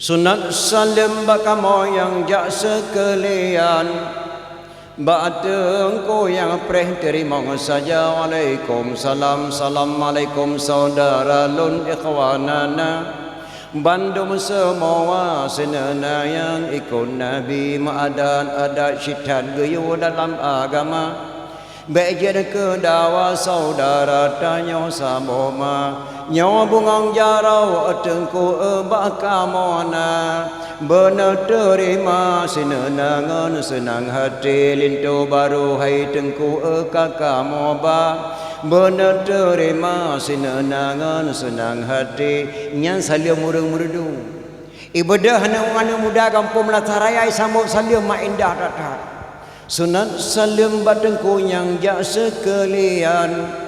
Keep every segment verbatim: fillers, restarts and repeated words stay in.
Sunat saleuem bak kamoe nyang jak seukeulian. Bak teungku nyang preh teurimong saja. Waalaikumsalam, salam alaikum saudara lôn ikhwanana. Bandum seumoa sineuna nyang ikot Nabi meuadat-adat sitat geuyue dalam agama. Bék jeuet keu dawa saudara tanyoe saboh ma. Nyoe bungong jaroe teungku bak kamoe na. Beuneuteurima sineuna ngon seunang hati linto barô hai teungku ka kamoe ba. Beuneuteurima sineuna ngon seunang hati. Nyan saleuem ureuëng meureudu. Ibeudôh aneuëk-aneuëk muda gampông Meunasah Raya isambot saleuem mak indah that-that. Sunat saleuem bak teungku nyang jak seukeulian.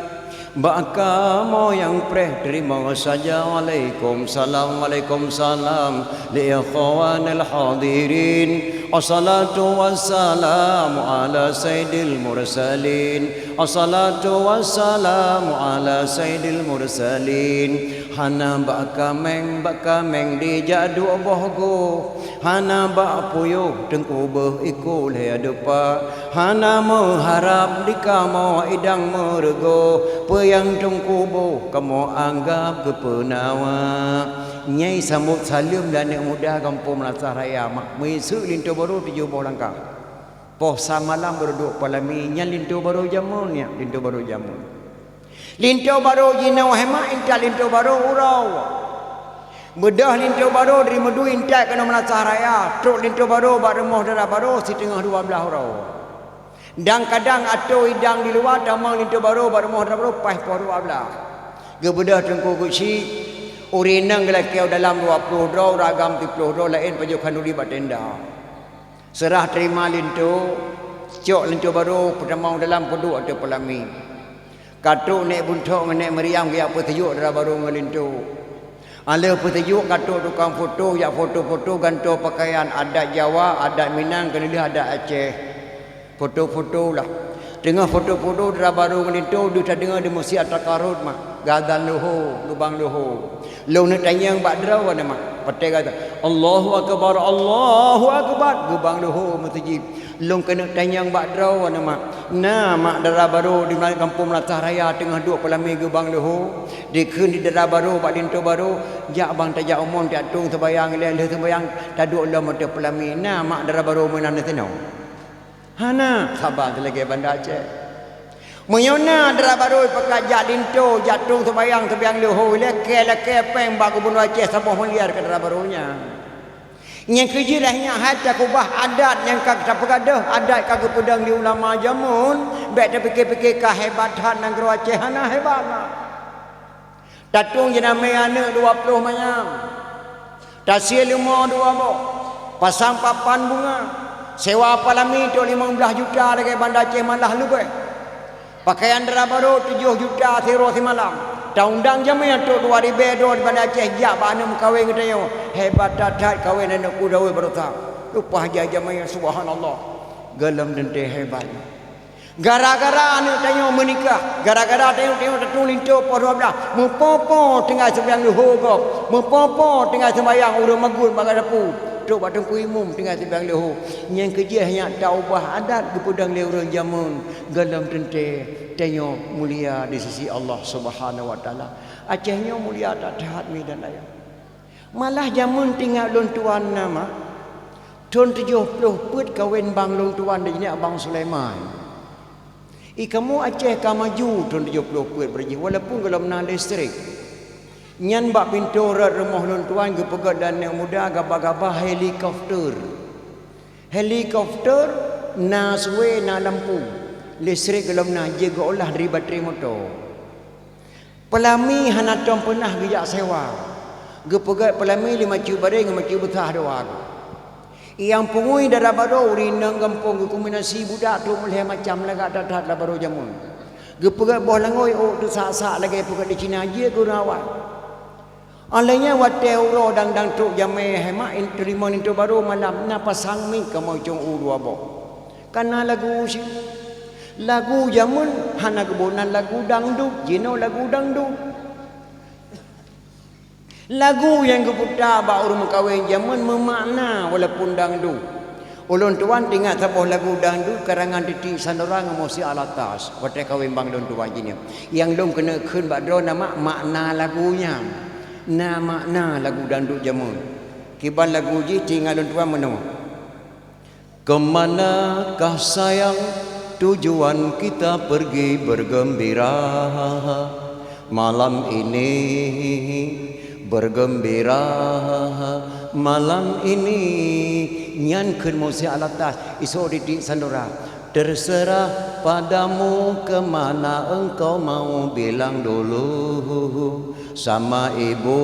Bak kamoe nyang preh teurimong saja. Waalaikumsalam, waalaikumsalam. Li ikhwanil hadirin. Assalatu wassalamu ala sayyidil mursalin. Assalatu wassalamu ala sayyidil mursalin. Hana bak kaméng, bak kaméng dijak duek boh goh. Hana bak puyôh teungku beuh iku lhée deupa. Hana meuharab di kamoe idang meureugoh. Peue nyang teungku boh kamoe anggab geupeunawa. Nyan sambot saleuem lé aneuëk muda gampông Meunasah Raya mak. Meuiseuk linto barô tujoh boh langkah. Poh sa malam beureuduek peulami nyan linto barô jameun nyan, linto barô jameun. Linto barô jinoe hemat intat linto barô uroe. Beudôh linto barô dari Meudui intat keunoe Meunasah Raya, trok linto barô bak rumoh dara barô siteungoh dua blaih uroe. Dan kadang atô idang di luwa tamong linto barô bak rumoh dara barô paih poh dua blaih. Geubeudôh teungku geuchik, ureuëng inong geulakée dalam dua ploh droe, ureuëng agam siploh droe, laén pajoh khanduri bak tenda. Seurah teurima linto, cok linto barô peutamong dalam peuduek ateueh peulami. Ka trok Nék Buntok ngon Nék Meuriam geujak peuseujok dara barô ngon linto. Alheueh peuseujok ka trok tukang foto jak foto-foto gantoe pakaian adat Jawa, adat Minang, keuneulheueh adat Aceh. Foto-foto lah. Teungoh foto-foto dara barô ngon linto deuh tadeungoe di meuseujid At-Takarud mak. Geuazan leuhô, geubang leuhô. Lôn neuk tanyong bak droe aneuk mak. Patéh gata, "Allahu Akbar, Allahu Akbar," geubang leuhô meuseujid. Lôn keuneuk tanyong bak droe aneuk mak. Na mak dara barô di gampông Meunasah Raya teungoh duek peulami geubang leuhô. Dikheun di dara barô bak linto barô, "Jak bang tajak umon tajak tueng seumayang ilée, lheueh seumayang taduek lom ateueh peulami." Na mak dara barô meunan disinoe? Hana, saba lagée Banda Aceh. Meunyoe na dara barô pakat jak linto, jak tueng seumayang, seumayang leuhô, ilée lakée péng bak gubunur Aceh saboh miliar keu dara barô nyan. Nyang keujeuet lagée nyan hai takeubah adat nyang ka tapeugadôh, adat ka geupeudong lé ulama jameun, bék tapike-pike ka hebat that nanggroe Aceh, hana hebat na. Tatueng jeunamé aneuëk dua ploh manyam. Tasie leumo dua boh. Pasang papan bunga. Sewa peulami trok limong blaih juta lagée Banda Aceh malah leubeh. Pakaian dara barô tujoh juta siuroe simalam. Taundang jamé trok dua ribée droe di Banda Aceh jak bak aneuëk meukawen geutanyoe. Hebat that-that kawen aneuëk ku daweueb baroesa. Leupah jai jamé, subhanallah. Gohlom teuntée hebat. Gara-gara aneuëk tanyoe meunikah, gara-gara tanyoe, tanyoe tatueng linto poh dua blaih, meupo-po tinggai seumayang leuhô gob, meupo-po tinggai seumayang ureuëng magun bak sapeue, trok bak teungku imum tinggai seumayang leuhô. Nyang keujeuet nyan taubah adat geupeudong lé ureuëng jameun, gohlom teuntée tanyoe mulia di sisi Allah Subhanahu wa Taala. Aceh nyoe mulia that-that mi dan ayah. Malah jameun teuingat lôn tuan na mak, thon tujoh ploh peuet kawen bang lôn tuan di jinak bang Sulaiman. I kamoe Aceh ka maju thon tujoh ploh peuet beurajih, walaupun gohlom na listrik. Nyan bak pintoe rot rumoh lôn tuan geupeugét lé aneuëk muda gaba-gaba helikopter. Helikopter na suwe na lampu, listrik gohlom na, jeuet geuolah dari batri moto. Peulami hana tom peunah geujak sewa. Geupeugét peulami lé macu barée ngon macu beusah dua. Nyang pungui dara barô ureuëng inong gampông geukombinasi budak trok meulhée macam lagak that-that dara barô jameun. Geupeugét boh langôi ôk teusak-sak lagée peugét di Cina jeuet geurawat. Óh lheueh nyan watée uroe dang-dang trok jamé hemat in-, teurimong linto barô malam na pasang mik kamoe cong u dua boh. Ka na lagu usie. Lagu jameun hana geuboh nan lagu dangdut, jinoe lagu dangdut. Lagu nyang geuputa bak ureuëng meukawen jameun meumakna walaupun dangdut. Ulôn tuan teuingat saboh lagu dangdut karangan Titik Sandora ngon Musi Alatas watée kawén bang lôn tuan jih nyoe. Nyang lôn keuneuk kheun bak droe nama makna lagu nyan. Na makna lagu dangdut jameun. Kiban lagu jih teuingat lôn tuan meunoe. Kemanakah sayang tujuan kita pergi bergembira malam ini, bergembira malam ini. Nyan kheun Musi Alatas, isoe Titik Sandora. Terserah padamu kemana engkau mau bilang dulu. Sama ibu,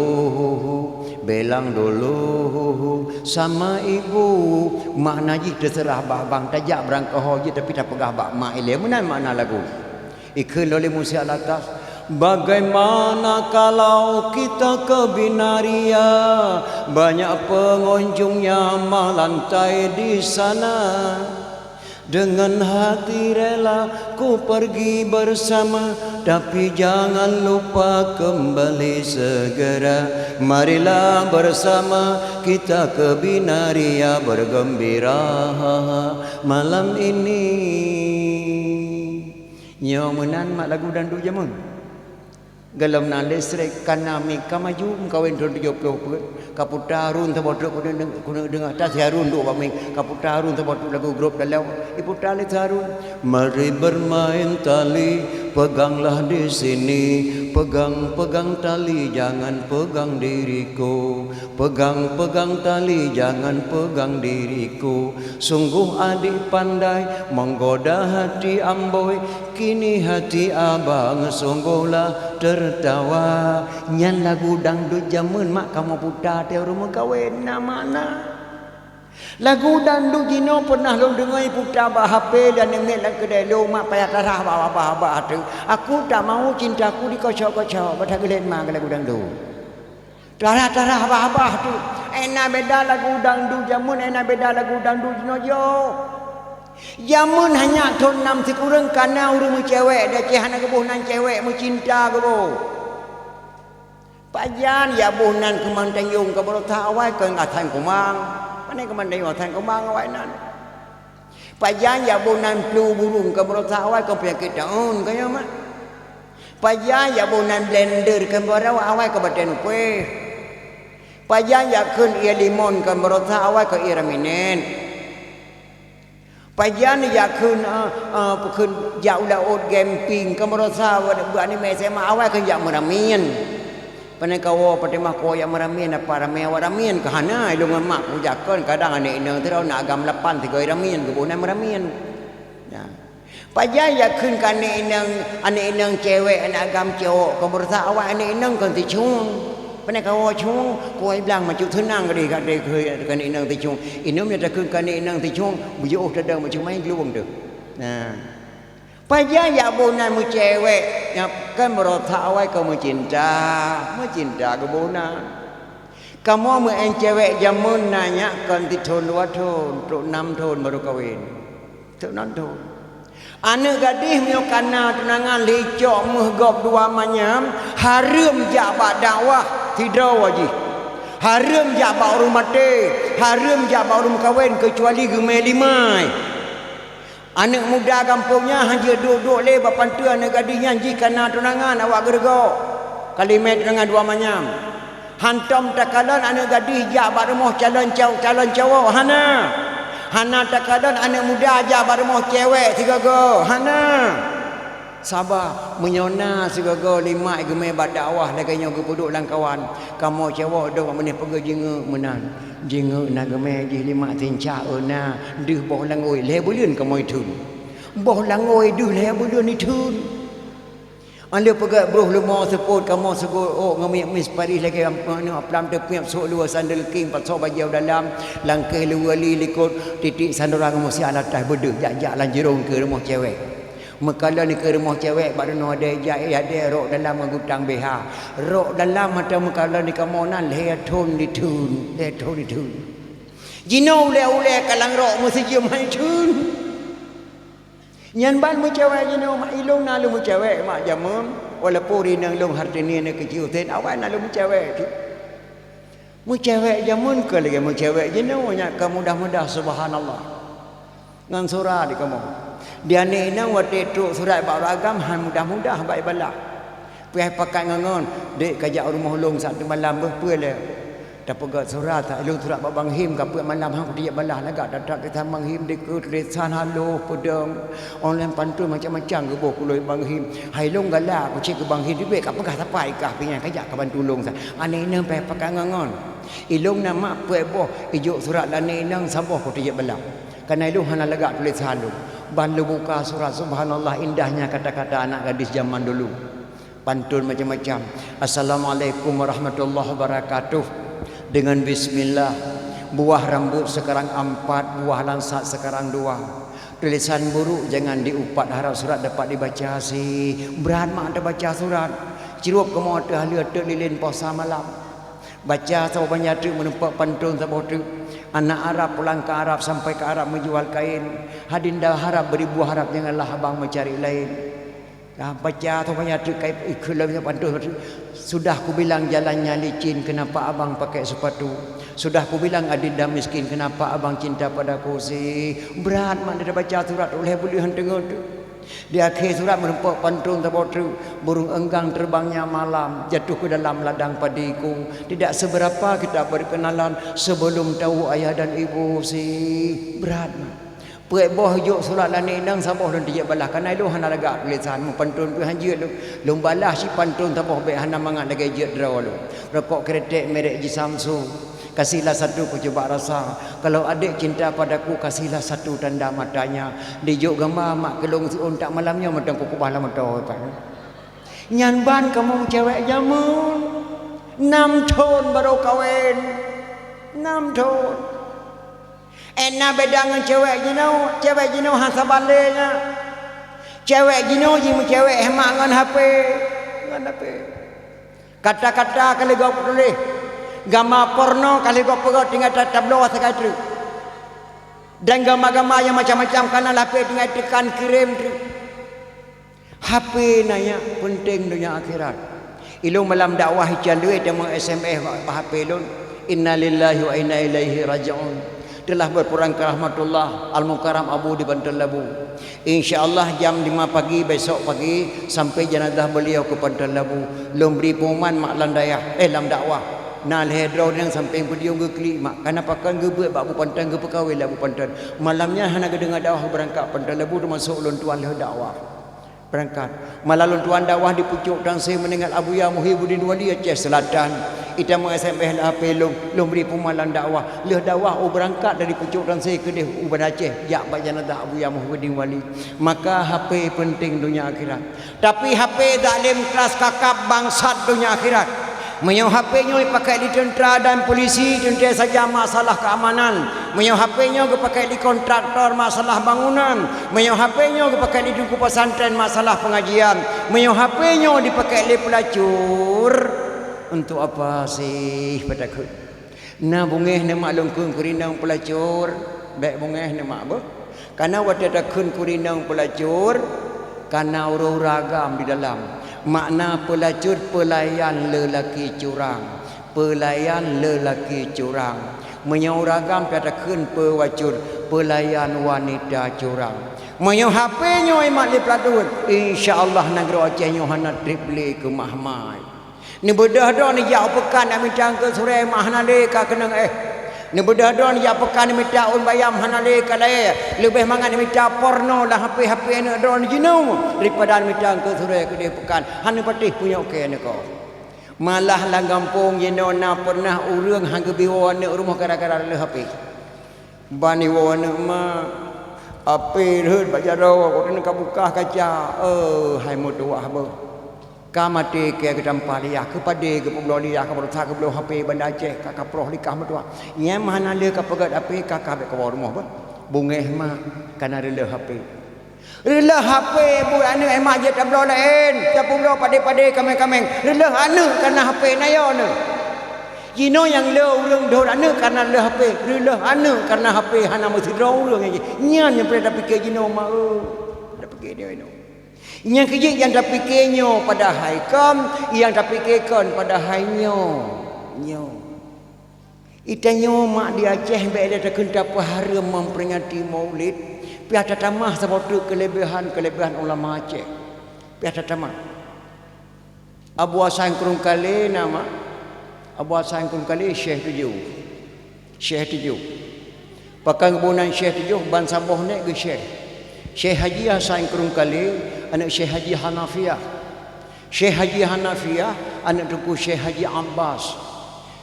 bilang dulu sama ibu. Makna jih teuseurah bak bang, tajak beurangkaho jih tapi tapeugah bak mak ilée. Meunan makna lagu. Ikheun lom lé Musi Alatas, bagaimana kalau kita ke Binaria? Banyak pengunjungnya melantai di sana. Dengan hati rela ku pergi bersama, tapi jangan lupa kembali segera. Marilah bersama kita ke Binaria bergembira malam ini. Nyoe meunan mak lagu dangdut jameun. Gohlom na leustrek, ka na mi ka maju, meukawen thon tujoh ploh peuet. Ka puta harun saboh trok keuneuk deungoe, keuneuk deungoe, ta si harun duek bak mi. Ka puta harun saboh trok lagu grob dalam. Iputa lé si harun. Mari bermain tali, peganglah di sini. Pegang-pegang tali, jangan pegang diriku. Pegang-pegang tali, jangan pegang diriku. Sungguh adik pandai menggoda hati amboi. Kini hati abang sungguhlah tertawa. Nyan lagu dangdut jameun mak kamoe puta teuh ureuëng meukawen na makna. Lagu dangdut jinoe pernah lôn deungoe puta bak H P dan nemiet lam keudai lôn mak payah tarah bak babah-babah teuh. Aku tak mau cintaku dikocok-kocok, bak that geulet ma lagu dangdut. Tarah-tarah babah-babah teuh. Ena beda lagu dangdut jameun, ena beda lagu dangdut jinoe. Jameun hanya thon nam sikureueng kana ureuëng meucewek, dan ceh hana geuboh nan cewek meucinta geuboh. Pajan jak boh nan keumang tanyong keu beurota awai keu ngat than kumang. Pane keumang tanyong than kumang awai nan. Pajan jak boh nan plu burung keu beurota awai keu peunyakét taun keu nyoe mak. Pajan jak boh nan blender keu beurota awai keu batée nupeh. Pajan jak kheun ie limon keu beurota awai keu ie raminen. Pajan jak kheun, eh, eh, kheun jak u laôt camping, keu meurasa bak aneuk miet S M A awai kheun jak meuramien. Pane kawoe patéh mah kawoe jak meuramien, apa ramé awak ramien keu hana, ilôn ngon mak kujakon kadang aneuk inong sidroe na agam lapan sigoe ramien geuboh na meuramien. Nah. Pajan jak kheun keu aneuk inong, aneuk inong cewek, aneuk agam cowok, keu meurasa awai aneuk inong kon sicueng. Pane kawoe cueng, kuwoe blang macut seunang gadeh gadeh keu aneuk inong sicueng. Inong nyang takheun keu aneuk inong sicueng, beujiôh tadong macam main geuluwang teuh. Nah. Pajan jak boh nan meucewek, nyang kan meurasa awai keu meucinta, meucinta geuboh nan. Kamoe meu'en cewek jameun na nyak kon sithon dua thon, trok nam thon barô kawen. Trok nam thon. Aneuk gadih meunyoe kana tunangan lheuh icok meuh gob dua manyam, hareuem jak bak dakwah sidroe jih. Hareuem jak bak ureuëng maté, hareuem jak bak ureuëng meukawen keucuali geumé limai. Aneuk muda gampông nyan han jeuet duek-duek lé bak panteue aneuk gadih nyan jih kana tunangan awak geureugoe. Ka limai tunangan dua manyam. Hantom takalon aneuk gadih jak bak rumoh calon caw-, calon cowok, hana. Hana takalon aneuk muda jak bak rumoh cewek sigoe-goe, hana. Saba, meunyoe na sigoe-goe limak geumé bak dakwah lagée nyoe geupeuduek lam kawan, kamoe cowok dong bak meuneh peugah jingeuk meunan. Jingeuk na geumé jih limak sinca, eu, na, deuh boh langôi lhée buleuen kamoe itheun. Boh langôi deuh lhée buleuen itheun. Aleuh peugah broh leumo seupôt kamoe seugot ôk ngon minyeuk mis Paris lagée am-, anu, aplam teupiep sôk luwa sandal king pasoe bajée u dalam, langkée luwa li likot titik sandora ngon musian atas beudeuh jak-jak lam jurông keu rumoh cewek. Meukalon keu rumoh cewek bak runoe adée jak, eh, adée rok dalam ngon gutang B H. Rok dalam mata meukalon di kamoe nan lhée thon ditheun, lhée thon ditheun. Jinoe ulée-ulée kalang rok meusijeuem hai theun. Nyan ban meucewek jinoe mak ilong na lôn meucewek mak jameun, walaupun rineng lôn Hartini aneuk keuchik Husen, awai na lôn meucewek cit. Meucewek jameun keu lagée meucewek jinoe nyak ka mudah-mudah, subhanallah. Ngon surat di kamoe. Di aneuk inong watée trok surat bak ureueng agam han mudah-mudah bak ibalah. Piah pakat ngon-ngon, dek ka jak rumoh lôn saat malam beuh peue lé. Tapeugét surat, ilôn surat bak Bang Him ka peuet malam han kuteubiet balah lagak that-that kisah Bang Him dikeue tulésan haloh peudong. Online pantun macam-macam geuboh kulôi Bang Him. Hai lôn galak kucék keu Bang Him dibek ka peugah sapai kah pih nyan ka jak ka bantu lôn sa. Aneuk inong piah pakat ngon-ngon. Ilôn na mak peuet boh ijok surat lé aneuk inong saboh kuteubiet balah. Kana ilôn hana lagak tulésan lôn. Ban lôn buka surat, subhanallah, indahnya kata-kata anak gadis zaman dulu. Pantun macam-macam. Assalamualaikum warahmatullahi wabarakatuh. Dengan bismillah, buah rambut sekarang empat, buah langsat sekarang dua. Tulisan buruk jangan diupat, harap surat dapat dibaca sih. Berat mak tabaca surat. Cirup kamoe teuh lheueh teuk lilin posa malam. Baca saboh banyak teuk meureumpok pantun saboh teuk. Anak Arab pulang ke Arab, sampai ke Arab menjual kain. Hadinda harap beribu harap, janganlah abang mencari lain. Dah baca saboh banyak teuk kai ikeu lom pantun. Sudah kubilang jalannya licin, kenapa abang pakai sepatu? Sudah kubilang adinda miskin, kenapa abang cinta padaku sih? Berat mak tabaca surat uleh buleuen teungoh teuk. Di akhé surat meureumpok pantun saboh teuk, burung enggang terbangnya malam, jatuh ke dalam ladang padiku. Tidak seberapa kita berkenalan, sebelum tahu ayah dan ibu sih. Berat mak. Peuet boh jok surat lé aneuk inong saboh lôn teubiet balah, kana ilôn hana lagak tulésan, meupantun pih han jeuet lôn. Lôn balah cit pantun saboh bék hana mangat lagée jeuet droe lôn. Rokok kretek merek Jisamsu. Kasihlah satu kucoba rasa. Kalau adek cinta padaku, kasihlah satu tanda matanya. Dijok gamba mak keu lôn siôn, tak malam nyoe mantong kukubah lam moto. Nyan ban kamoe cewek jameun. Nam thon barô kawen. Nam thon. Ena beda ngon cewek jinoe. Cewek jinoe han saban lé nyan. Cewek jinoe jimeucewek hemak ngon H P. Ngon H P. Kata-kata ka lheueh gob tuléh, gama porno ka lheueh gob peugah tinggai ta-, tabloe sagai treuk. Dan gama-gama nyang macam-macam kana lapée tinggai teukan kirém treuk. H P na nyak peunteng donya akhirat. Ilôn malam dakwah ica lheueh tamong S M S bak, bak H P lôn. Innalillahi wa inna ilaihi raji'un. Telah berpulang ke rahmatullah, Al-Mukarram Abu di Banten Labu. Insya Allah jam lima pagi besok pagi sampai jenazah beliau ke Banten Labu. Lôn bri pengumuman mak lam dayah, eh, lam dakwah. Na lhée droe nyang sampéng podium geuklik mak, kana pakon geubeuet bak Abu Panten, geupeukawen lé Abu Panten. Malam nyan hana geudeungoe dakwah beurangkat Banten Labu, teumasok lôn tuan lheueh dakwah. Beurangkat. Malam lôn tuan dakwah di pucôk Tanse meuninggai Abuya Muhyibuddin Wali Aceh Selatan. Itamong S M S lé H P lôn, lôn bri pengumuman lam dakwah. Lheueh dakwah, oh, beurangkat dari pucôk Tanse keudeh u Banda Aceh, jak bak janazah Abuya Muhyibuddin Wali. Maka H P peunteng donya akhirat. Tapi H P zalim keras kakap bangsat donya akhirat. Meunyoe H P nyoe ipakai di teuntra dan polisi, teuntée saja masalah keamanan. Meunyoe H P nyoe geupakai di kontraktor, masalah bangunan. Meunyoe H P nyoe geupakai di teungku pesantren, masalah pengajian. Meunyoe H P nyoe dipakai lé peulacur, untuk apa sih peutakheun? Na beungéh neuh mak lôn kheun keu rinong peulacur, bék beungéh neuh mak beuh. Kana watée takheun keu rinong peulacur, kana ureuëng-ureuëng agam di dalam. Makna peulacur, peulayan lelaki curang. Peulayan lelaki curang. Meunyoe ureuëng agam pih takheun peulacur, peulayan wanita curang. Meunyoe H P nyoe imat lé peulacur, insya Allah nanggroe Aceh nyoe hana treb lé keu mahmai. Neubeudôh droe neujak u peukan neumita keu surée mak hana lé ka keunong éh. Neubeudôh droe neujak peukan neumita ôn bayam hana lé ka laée. Leubeh mangat neumita porno lam H P-H P aneuëk droe jinoe daripada neumita keu surée keudeh peukan. Hana patéh punyok kée neuko. Malah lam gampông jinoe na peureunah ureuëng han geubi woe aneuëk rumoh gara-gara lheueh H P. Ban iwoe aneuëk mak, H P rhot bak jaroe, kok keuneuk ka buka kaca, eh, hai meutuwah beuh. Ka maté kée geutampa liyah, keu padé geupeubloe liyah, ka beureusa geubloe H P Banda Aceh, ka kaproh likah meutuwah. Nyang hana lé ka peugét H P, ka ka bék kawoe rumoh beuh. Beungéh mak, kana reuloh H P. Reuloh H P buet aneuëk, eh mak, jeuet tabloe laén, tapeubloe padé-padé kaméng-kaméng. Reuloh aneuëk kana H P na yo neuh. Jinoe nyang le ureuëng dhoe aneuëk kana reuloh H P. Reuloh aneuëk kana H P hana meusidroe ureuëng nyang jih. Nyan nyang peureulée tapiké jinoe mak, eh. Tapiké jinoe. Nyang keu jih nyang tapiké nyoe padahai kon, nyang tapiké kon padahai nyoe. Nyoe. Itanyoe mak di Aceh bèk lé takheun tapeuhareuem memperingati Maulid, piah tatamah saboh teuk keulebihan-keulebihan ulama Aceh. Piah tatamah. Abu Hasan Krueng Kalé na mak. Abu Hasan Krueng Kalé Syekh tujoh. Syekh tujoh. Pakon geuboh nan Syekh tujoh, ban saboh nèk geusyekh. Syekh Haji Hasan Krueng Kalé, aneuk Syekh Haji Hanafiah. Syekh Haji Hanafiah, aneuk Teungku Syekh Haji Abbas.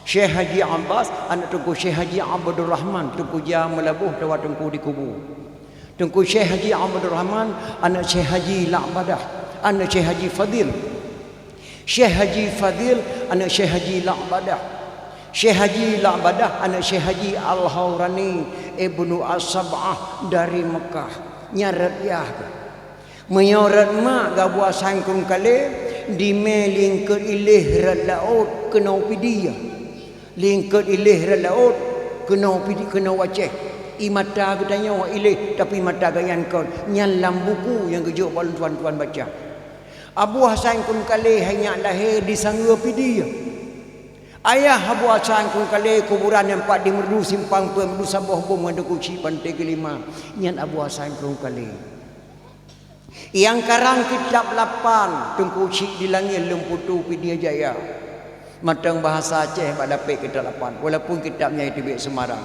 Syekh Haji Abbas, aneuk Teungku Syekh Haji Abdul Rahman, Teungku Jah Meulaboh, tawa Teungku dikubu. Teungku Syekh Haji Abdul Rahman, aneuk Syekh Haji Lakbadah, aneuk Syekh Haji Fadil. Syekh Haji Fadil, aneuk Syekh Haji Lakbadah. Syekh Haji Lakbadah, aneuk Syekh Haji Al-Haurani Ibnu As-Sab'ah dari Mekah. Nyan rot yah geuh. Meunyoe rot mak geuh Abu Hasan Krueng Kalé, dimé lingkeut iléh rot laôt keunoe Pidie. Lingkeut iléh rot laôt keunoe Pidie, keunoe Aceh. Ie mata geutanyoe iléh, tapi mata geuh nyan kon. Nyan lam buku nyang geujok bak lôn tuan-tuan baca. Abu Hasan Krueng Kalé hai nyak lahé di Sangeue Pidie. Ayah Abu Hasan Krueng Kalé kuburan nyang pat di Meureudu Simpang Peuet Meureudu saboh bom ngon Teungku Chik Panté Geulima. Nyan Abu Hasan Krueng Kalé. Nyang karang kitab lapan, Teungku Chik di Langét Leumputô Pidie Jaya. Mantong bahasa Aceh bak dapet kitab lapan, walaupun kitab nyan teubiet Semarang.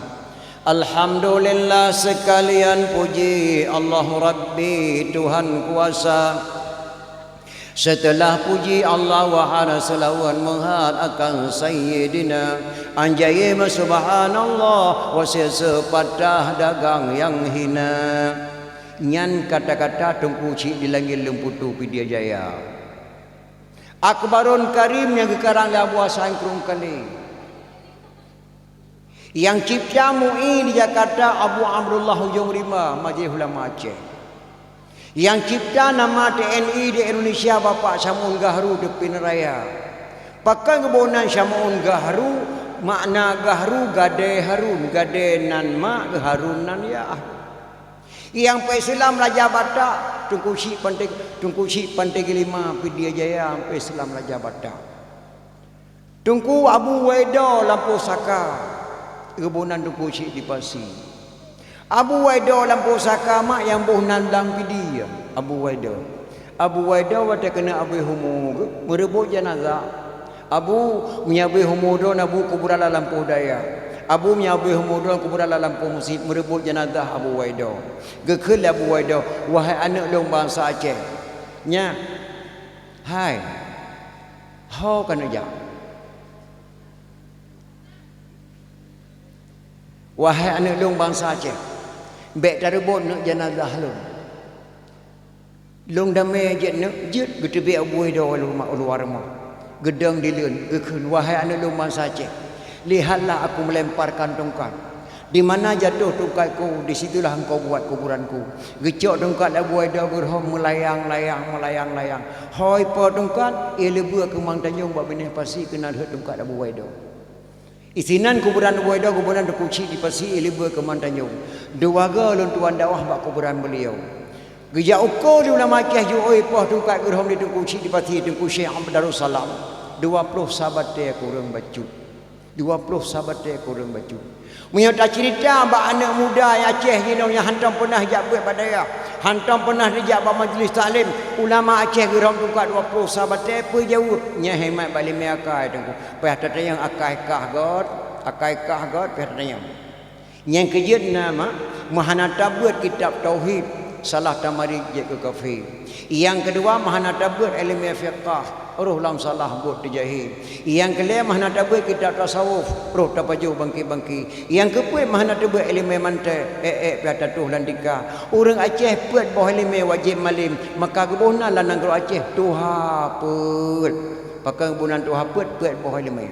Alhamdulillah, seukalian puji Allah Rabbi Tuhan kuasa. Seuteulah puji Allah, wahana seulaweuet meuhat akan Sayyidina. Anjaim subhanallah, wa seuseupatah dagang nyang hina. Nyan kata-kata Teungku Chik di Langét Leumputô Pidie Jaya. Akbarun Karim nyang geukarang lé Abu Hasan Krueng Kalé. Nyang cipta MUI di Jakarta Abu Abdullah Ujong Rimba, Majelis Ulama Aceh. Nyang cipta nama TNI di Indonesia Bapak Syamaun Gahru di Pidie Raya. Pakon geuboh nan Syamaun Gahru, makna Gahru gadée harun, gadée nan mak, harun nan yah. Nyang peuislam Raja Batak, Teungku Chik Panté, Teungku Chik Panté Geulima Pidie Jaya peuislam Raja Batak. Teungku Abu Waido Lampôh Saka, geuboh nan Teungku Chik di Pasi. Abu Waido Lampôh Saka mak nyang boh nan lam Pidie, Abu Waido. Abu Waido watée keuneuk abéh umu geuh, meureubot janazah. Abu, meunyoe abéh umu droen, Abu, kuburan lam lampôh dayah. Abu, meunyoe abéh umu droen, kuburan lam lampôh meuseujid, meureubot janazah Abu Waido. Geukheun lé Abu Waido, "Wahai aneuk lôn bansa Aceh." Nyan. Hai. Ho ka neujak. Wahai aneuk lôn bansa Aceh, bék tareubot neuk janazah lôn. Lôn damé jeuet neuk, jeuet geuteubiet Abu Waido u luwa, u luwa rumoh. Geudong dileuen, geukheun, "Wahai aneuk lôn bansa Aceh, lihatlah aku melemparkan tongkat. Di mana jatuh tongkatku, di situlah engkau buat kuburanku." Geucok tongkat Abu Waido geurhom meulayang-layang, meulayang-layang. Hôi po tongkat, ie leubeh keu Mang Tanjong bak binéh pasi keunan rhot tongkat Abu Waido. Isinan kuburan Abu Waido, kuburan Teungku Chik di Pasi, ie leubeh keu Mang Tanjong. Dua goe lôn tuan dakwah bak kuburan beuliau. Geujak uko di ulama Aceh jiôh poh tungkat geurhom di Teungku Chik di Pasi, Teungku Syekh Abdarussalam. Dua ploh sa batée kureueng bacut. Dua ploh sa batée kureueng bacut. Meunyoe taceurita bak aneuk muda nyang Aceh jinoe nyang hantom peunah jak beuet bak dayah, hantom peunah jijak bak majlis taklim, ulama Aceh geurhom tungkat dua ploh sa batée, peue jaweueb? Nyan hikmat bak ileumé akai, Teungku. Payah tatanyong akai kah göt, akai kah göt, payah tatanyong. Nyang keujeuet na mak, meuhana tabeuet kitab tauhid, salah tamarit jeuet keu kafé. Nyang keudua, meuhana tabeuet ileumé fiqah, roh lam salah buet teujahé. Nyang keulhée, meuhana tabeuet kitab tasawuf, roh tapajoh bangké-bangké. Nyang keupeuet, meuhana tabeuet ileumé mantek, ék-ék payah tatuh lam tika. Ureuëng Aceh peuet boh ileumé wajéb malém, maka geuboh na lam nanggroe Aceh tuha peuet. Pakon geuboh nan tuha peuet, peuet boh ileumé.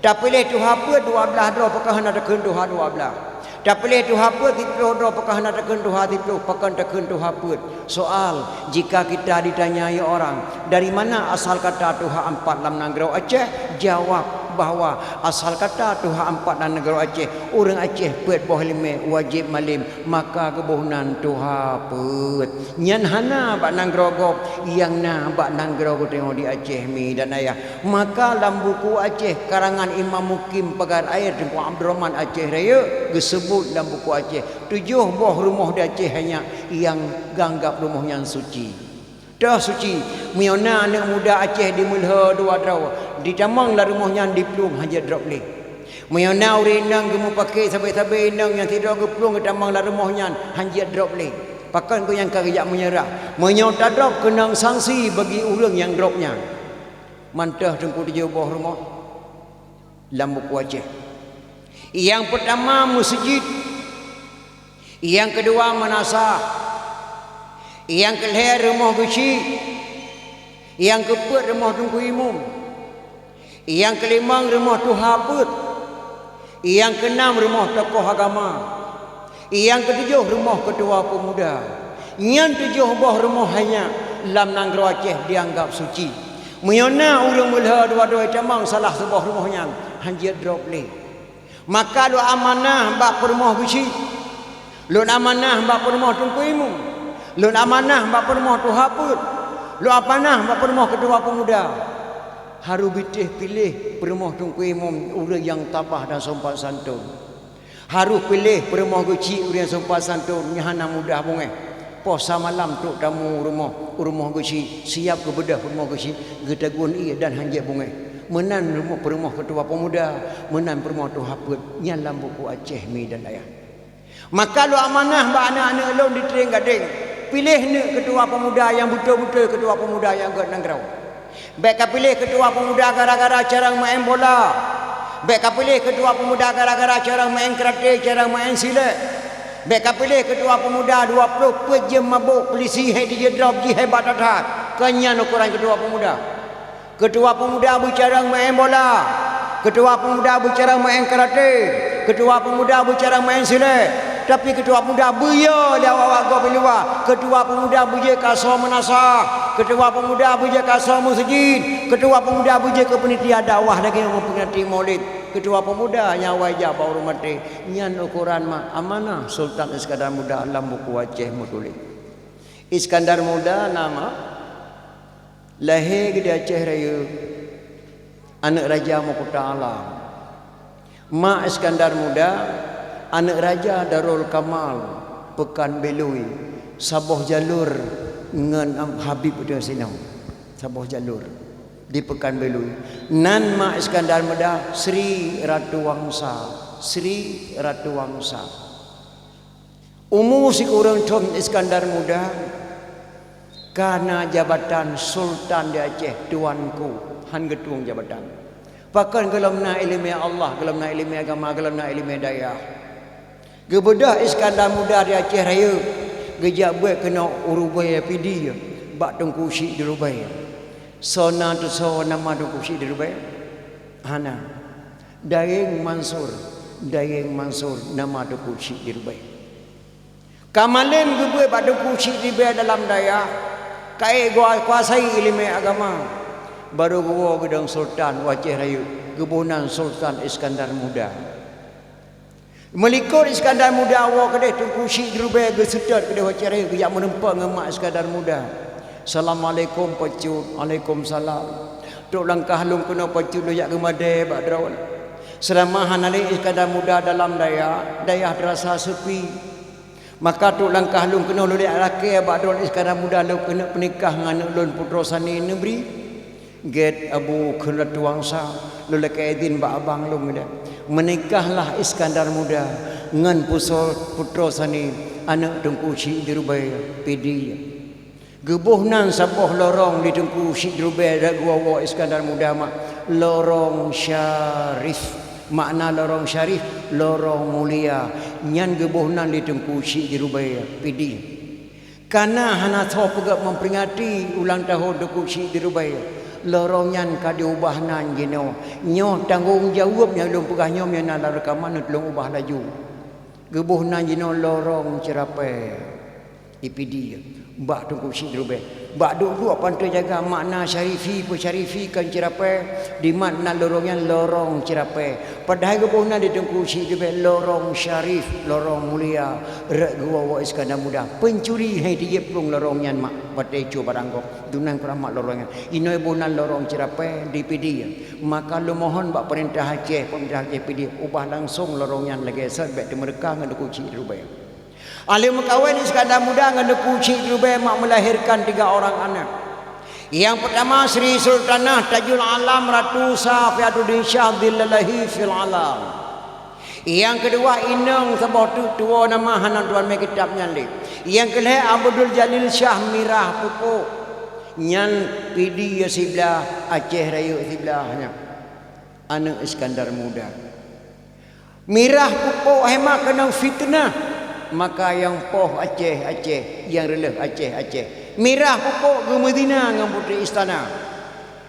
Tapiléh tuha peuet dua blaih droe, pakon hana takheun tuha dua blaih. Tapiléh tuha peuet siplôh droe, pakon hana takheun tuha siplôh, pakon takheun tuha peuet. Soal, jika kita ditanyai orang, "Dari mana asal kata tuha empat lam nanggroe Aceh?" Jawab, bahwa asal kata tuha ampat dan nanggroe Aceh, ureuëng Aceh peuet boh iéleumé wajéb malém, maka geuboh nan tuha peuet. Nyan hana bak nanggroe gob, nyang na bak nanggroe geutanyoe di Aceh mi dan ayah. Maka lam buku Aceh karangan Imam Mukim Pagar Air Teungku Abdurrahman Aceh Rayeuk geuseubut lam buku Aceh, tujoh boh rumoh di Aceh nyan nyang geuanggab rumoh nyan suci. Toh suci, meunyoe na aneuëk muda Aceh di meulhö dua droe, jitamong lam rumoh nyan jiplueng hana jeuet drob lé. Meunyoe na ureuëng inong geumeupaké sabe-sabe inong nyang sidroe geuplueng geutamong lam rumoh nyan hana jeuet drob lé. Pakon keuh nyang ka geujak meunyeurah? Meunyoe tadrob keunong sanksi bagi ureuëng nyang drob nyan. Mantong teungku tujoh boh rumoh lam buku Aceh. Nyang peutama meuseujid, nyang keudua meunasah, nyang keulhée rumoh geuchik, nyang keupeuet rumoh teungku imum, nyang keulimong rumoh tuha peuet, nyang keunam rumoh tokoh agama, nyang keutujoh rumoh keutua peumuda. Nyan tujoh boh rumoh hai nyan lam nanggroe Aceh dianggab suci. Meunyoe na ureuëng meulhö dua droe tamong salah saboh rumoh nyan hana jeuet drob lé. Maka lôn amanah bak peurumoh geuchik, lôn amanah bak peurumoh teungku imum, lôn amanah bak peurumoh tuha peuet, lôn amanah bak peurumoh keutua peumuda. Harôh bitéh piléh peurumoh teungku imum ureuëng nyang tabah dan sopan santun. Harôh piléh peurumoh geuchik ureuëng sopan santun nyang hana mudah beungéh. Poh samalam trok tamu u rumoh, u rumoh geuchik, siab geubeudôh peurumoh geuchik, geutagun ié dan hana jeuet beungéh. Meunan rumoh peurumoh keutua peumuda, meunan peurumoh tuha peuet, nyan lam buku Aceh mi dan ayah. Maka lôn amanah bak aneuëk-aneuëk lôn di Trieng Gadeng, piléh neuëk keutua peumuda nyang beutôi-beutôi keutua peumuda nyang gét nanggroe. Bék kapiléh keutua peumuda gara-gara carông meu'en bola. Bék kapiléh keutua peumuda gara-gara carông meu'en karate, carông meu'en silet. Bék kapiléh keutua peumuda dua ploh peuet jeuem mabök, peulisi hék di jeuet drob jih hebat that-that. Kon nyan ukoran keutua peumuda. Keutua peumuda beucarông meu'en bola. Keutua peumuda beucarông meu'en karate, keutua peumuda beucarông meu'en silet, tapi keutua peumuda beuyö lé awak-awak gob di luwa. Keutua peumuda beujeuet keu asoe meunasah, keutua peumuda beujeuet keu asoe meuseujid, keutua peumuda beujeuet keu peunitia dakwah lagée meuperingati Maulid. Keutua peumuda nyang awai jak bak ureuëng maté. Nyan ukoran ma-, amanah Sultan Iskandar Muda lam buku Aceh meutuléh. Iskandar Muda na ma Lahé geuh di Aceh Rayeuk, aneuëk Raja Meukuta Alam. Mak Iskandar Muda, aneuëk Raja Darul Kamal, Peukan Belui, saboh jalur ngon Habib Utoe Sinoe. Saboh jalur di Peukan Belui. Nan mak Iskandar Muda, Sri Ratu Wangsa. Sri Ratu Wangsa. Umu sikureueng thon Iskandar Muda ka na jabatan sultan di Aceh, tuanku, han geutueng jabatan. Pakon gohlom na iéleumé Allah, gohlom na iéleumé agama, gohlom na iéleumé dayah. Geubeudôh Iskandar Muda di Aceh Rayeuk, geujak beuet keunoe u Rubée Pidie bak Teungku Chik di Rubée. Soe na teusoe nama Teungku Chik di Rubée? Hana. Dayeng Mansur, Dayeng Mansur nama Teungku Chik di Rubée. Ka malem geubeuet bak Teungku Chik di Rubée dalam dayah, ka ék geukuasai iéleumé agama. Barô geuwoe geudong sultan u Aceh Rayeuk, geuboh nan Sultan Iskandar Muda. Meulikot Iskandar Muda woe keudeh Teungku Chik di Rubée geuseutôt keudeh u Aceh Rayeuk geujak meurumpok ngon mak Iskandar Muda. "Assalamualaikum Pak Cut." "Waalaikumsalam." "Trok langkah lôn keunoe Pak Cut lôn jak geumadée bak droe." Seurama hana lé Iskandar Muda dalam dayah, dayah teurasa seupi. Maka trok langkah lôn keunoe lôn jak lakée bak droe Iskandar Muda lôn keuneuk peunikah ngon aneuëk lôn Putroe Sané Neubri. Gét Abu kheun Ratu Wangsa, lôn lakée idhin bak abang lôn nyan. Meunikahlah Iskandar Muda ngon puso-, Putroe Sané aneuëk Teungku Chik di Rubée, Pidie. Geuboh nan saboh lorong di Teungku Chik di Rubée dan geuwoe Iskandar Muda mak Lorong Syarif. Makna Lorong Syarif, lorong mulia. Nyan geuboh nan di Teungku Chik di Rubée, Pidie. Kana hana soe peugét meuperingati ulang tahun Teungku Chik di Rubée, lorong nyan ka jiubah nan jinoe. Nyoe tanggong jaweueb nyang lôn peugah nyoe meunyoe na lam reukaman neutulông ubah laju. Geuboh nan jinoe Lorong Ceurapée. Di Pidie, bak Teungku Chik di Rubée. Bak duek-duek pantoe jaga makna Syarifi, peusyarifi kan Cirapée, di mat na lorong nyan lorong Cirapée. Padahai geuboh na di Teungku Chik di Rubée lorong syarif, lorong mulia, rot geuwoe-woe Iskandar Muda. Pencuri hai tijép plueng lorong nyan mak, watée cue barang gob. Dunan keuramat lorong nyan. Inoe boh nan lorong Cirapée di Pidie. Maka lôn mohon bak peurintah Aceh, peurintah Aceh Pidie, ubah langsong lorong nyan lagée sot bék teumeureuka ngon Teungku Chik di Rubée. Ahli meukawen Iskandar Muda ngon Teungku Chik di Rubée mak melahirkan tiga orang anak. Yang pertama Sri Sultanah Tajul Alam Ratu Safiatuddin Syah Dhillalahi fil Alam. Yang kedua inong saboh teuk tuwoe nama hana tuan mé kitab nyan lé. Yang kelhée Abdul Jalil Syah Mirah Pupuk. Nyan Pidie siblah, Aceh Rayeuk siblah nyan. Aneuk Iskandar Muda. Mirah Pupuk hai mak keunong fiteunah, maka nyang poh Aceh, Aceh, nyang reuloh Aceh, Aceh. Mirah Pupuk geumeuzina ngon putri istana.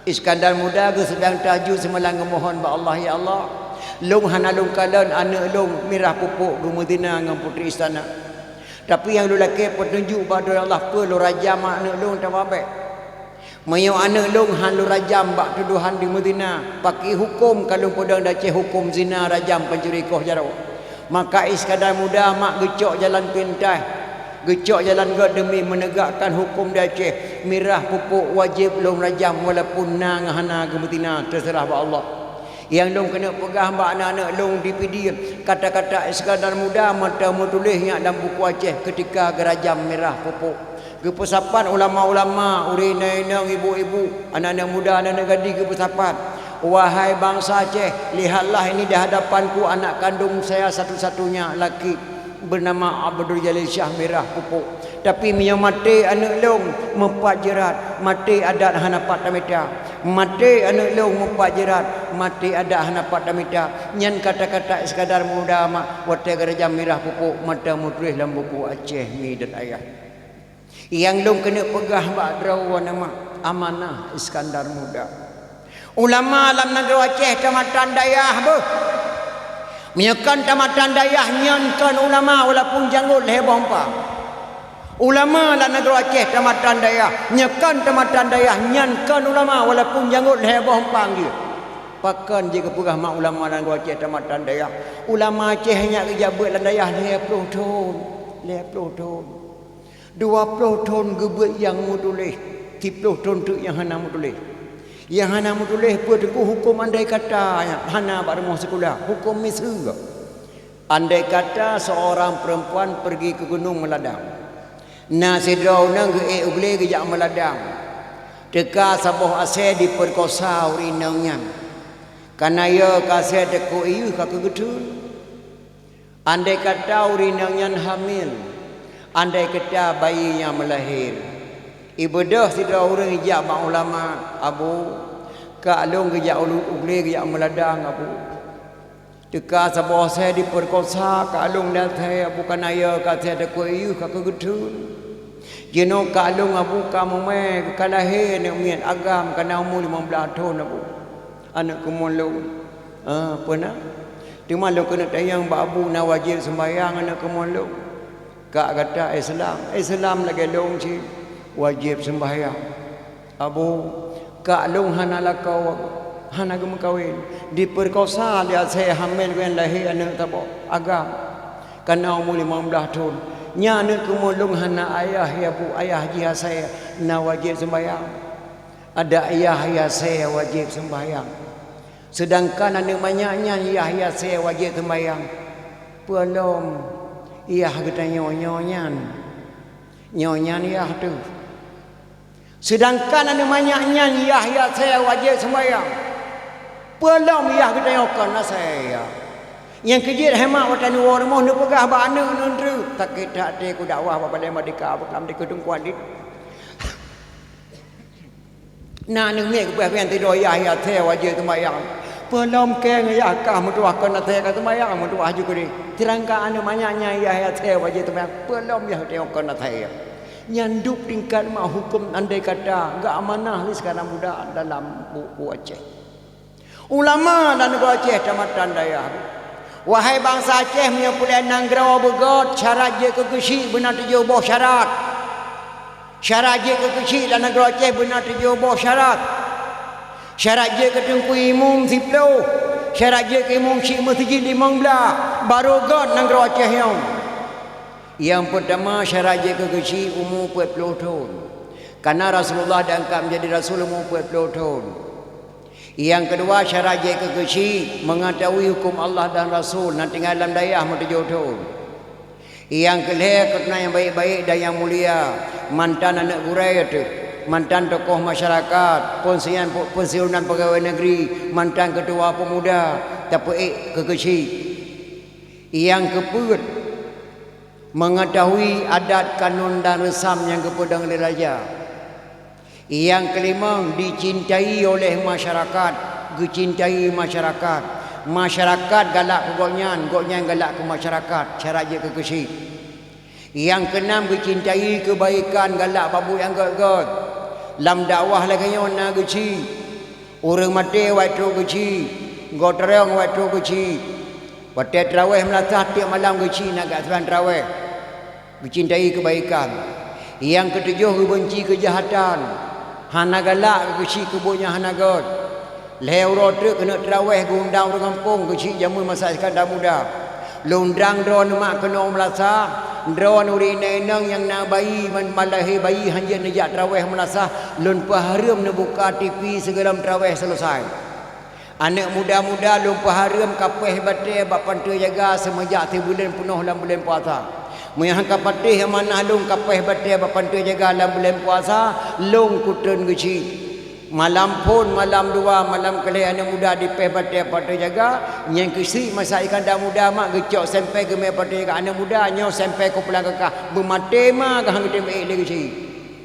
Iskandar Muda geuseudang tahajud seumalam geumohon bak Allah, "Ya Allah, lôn hana lôn kalon aneuk lôn Mirah Pupuk geumeuzina ngon putri istana. Tapi nyang lôn lakée peutunjuk bak droe Allah peue lôn rajam aneuk lôn teuma bék." Meunyoe aneuk lôn han lôn rajam bak tudohan di meuzina, pakri huköm ka lôn peudong di Aceh huköm zina rajam pancuri koh jaroe. Maka Iskandar Muda mak geucok jalan pintas, geucok jalan gét deumi meunegakkan huköm di Aceh. Mirah Pupuk wajéb lôn rajam walaupun na ngon hana geumeuzina, teuseurah bak Allah. Nyang lôn keuneuk peugah bak aneuk-aneuk lôn di Pidie, kata-kata Iskandar Muda mantong meutuléh nyan lam buku Aceh keutika geurajam Mirah Pupuk. Geupeusapat ulama-ulama, ureuëng inong-inong, ibu-ibu, aneuk-aneuk muda, aneuk-aneuk gadih geupeusapat, "Wahai bansa Aceh, lihatlah ini di hadapanku anak kandung saya satu-satunya laki bernama Abdul Jalil Syah Mirah Pupuk. Tapi meunyoe maté aneuk lôn meupat jeurat, maté adat hana pat tamita. Maté aneuk lôn meupat jeurat, maté adat hana pat tamita." Nyan kata-kata Iskandar Muda mak watée geurajam Mirah Pupuk mantong meutuléh lam buku Aceh Midat Ayah. Nyang lôn keuneuk peugah bak droe nama amanah Iskandar Muda. Ulama lam nanggroe Aceh tamatan dayah beuh. Meunyoe kon tamatan dayah nyan kon ulama walaupun janggot lhée boh umpang. Ulama lam nanggroe Aceh tamatan dayah, nyoe kon tamatan dayah nyan kon ulama walaupun janggot lhée boh umpang jih. Pakon jih geupeugah mak ulama lam nanggroe Aceh tamatan dayah? Ulama Aceh nyak geujak beuet lam dayah lhée ploh thon, lhée ploh thon. Dua ploh thon geubeuet nyang meutuléh, siploh thon teuk nyang hana meutuléh. Nyang hana meutuléh peue teungku huköm andai kata nyan hana bak rumoh sikula, huköm miseue. Andai kata seorang perempuan pergi ke gunung meladang, na sidroe ureuëng geuék u glé geujak meladang, teuka saboh asée dipeurkosa ureuëng inong nyan. Kana yo ka asée teukok iyeuh ka keugeutheun. Andai kata ureuëng inong nyan hamil, andai kata bayi nyan meulahé, ibeudôh sidroe ureuëng ijak bak ulama, "Abu, kak lôn geujak u glé geujak meuladang, Abu. Teuka saboh asée dipeurkosa kak lôn dan asée, Abu, kana yo ka asée teukok iyeuh ka keugeutheun. Jinoe kak lôn, Abu, ka meumé, ka lahé aneuk miet agam, kana umu limong blaih thon, Abu." Aneuk keumuen lôn, "Ah, peue na? Teuma lôn keuneuk tanyong bak Abu, na wajéb seumbahyang aneuk keumuen lôn?" "Kak gata Islam?" "Islam lagée lôn cit, wajéb seumbahyang." "Abu, kak lôn hana lakoe, hana geumeukawen, dipeurkosa lé asée hamil ngon lahé aneuk saboh agam, kana umu limong blaih thon. Nyan aneuk keumuen lôn hana ayah, ya Bu, ayah jih asée, na wajéb seumbahyang." "Adak yah asée wajéb seumbahyang. Seudangkan aneuk manyak nyan yah asée wajéb seumbahyang. Peue lom yah geutanyoe nyoe nyan? Nyoe nyan yah teuh. Seudangkan aneuk manyak nyan yah asée wajéb seumbahyang. Peue lom yah geutanyoe kon asée yah?" Nyang keujeuet hai mak watée neuwoe rumoh neupeugah bak aneuk neuntreuk, "Sakét that até ku dakwah bak Balée Merdeka, bak Merdeka Teungku Adit." Na aneuk miet geupeugah, "Pian tidoe yah asée wajéb seumbahyang. Peue lom keng yah kah meutuwah kon asée ka seumbahyang meutuwah ju keudeh. Seudangkan aneuk manyak nyan yah asée wajéb seumbahyang. Peue lom yah teuh kon asée." Nyan dub tingkat mak huköm andai kata geuamanah lé Iskandar Muda dalam buku Aceh. Ulama lam nanggroe Aceh tamatan dayah. Wahai bansa Aceh, meunyoe puléh nanggroe beugét, syarat jeuet keu geusyik beuna tujoh boh syarat. Syarat jeuet keu keuchik lam nanggroe Aceh beuna tujoh boh syarat. Syarat jeuet keu teungku imum siplôh, syarat jeuet keu imum chik meuseujid limong blah, barô göt nanggroe Aceh nyoe. Nyang peutama, syarat jeuet keu keuchik umu peuet plôh thôn. Kareuna Rasulullah diangkat menjadi rasul umu peuet plôh thôn. Nyang keudua, syarat jeuet keu keuchik mengetahui huköm Allah dan Rasul, na tinggai lam dayah meutujoh thôn. Nyang keulhèe, keuturonan nyang baik-baik dan nyang mulia, mantan aneuk gurèe teuh, mantan tokoh masyarakat, peunsiunan, peunsiunan pegawai negeri, mantan keutua peumuda, tapeuék keu keuchik. Nyang keupeuet, mengetahui adat, kanun dan reusam nyang geupeudong lé raja. Nyang keulimong, dicintai oleh masyarakat, geucintai masyarakat. Masyarakat galak keu gobnyan, gobnyan galak keu masyarakat, syarat jeuet keu keuchik. Nyang keunam, geucintai keubaikan, galak bak buet nyang göt-göt. Lam dakwah lagèe nyoe na keuchik. Ureueng maté awai trok keuchik, goh teureung awai trok keuchik. Watèe traweh meulasah tiep malam keuchik na geuseumbahyang traweh. Geucintai keubaikan. Nyang keutujoh, geubeunci keujahatan. Hana galak keu keuchik keu buet nyang hana göt. Lhèe uroe treuk keuneuk traweh geuundang ureueng gampông keuchik jameun masa Iskandar Muda. Lôn undang droeneuh mak keunoe meulasah, droeneuh ureueng inong-inong nyang na bayi, man, man lahé bayi hanjeuet neujak traweh meulasah, lôn peuhareuem neubuka T V sigohlom traweh seuleusai. Aneuk muda-muda lôn peuhareuem ka péh batèe bak panteue jaga seumeujak sibuleuen peunoh lam buleuen puasa. Meunyo han ka patéh amanah lôn ka péh batèe bak panteue jaga lam buleuen puasa, lôn kutreun keuchik. Malam phôn, malam dua, malam keulhèe aneuk muda dipéh batèe bak panteue jaga, nyang keuchik masa Iskandar Muda mak geucok sempè geumè panteue jaga aneuk muda, nyoe sempè keu pulang keu kah, beumaté ma kah han geutem ék lé keuchik.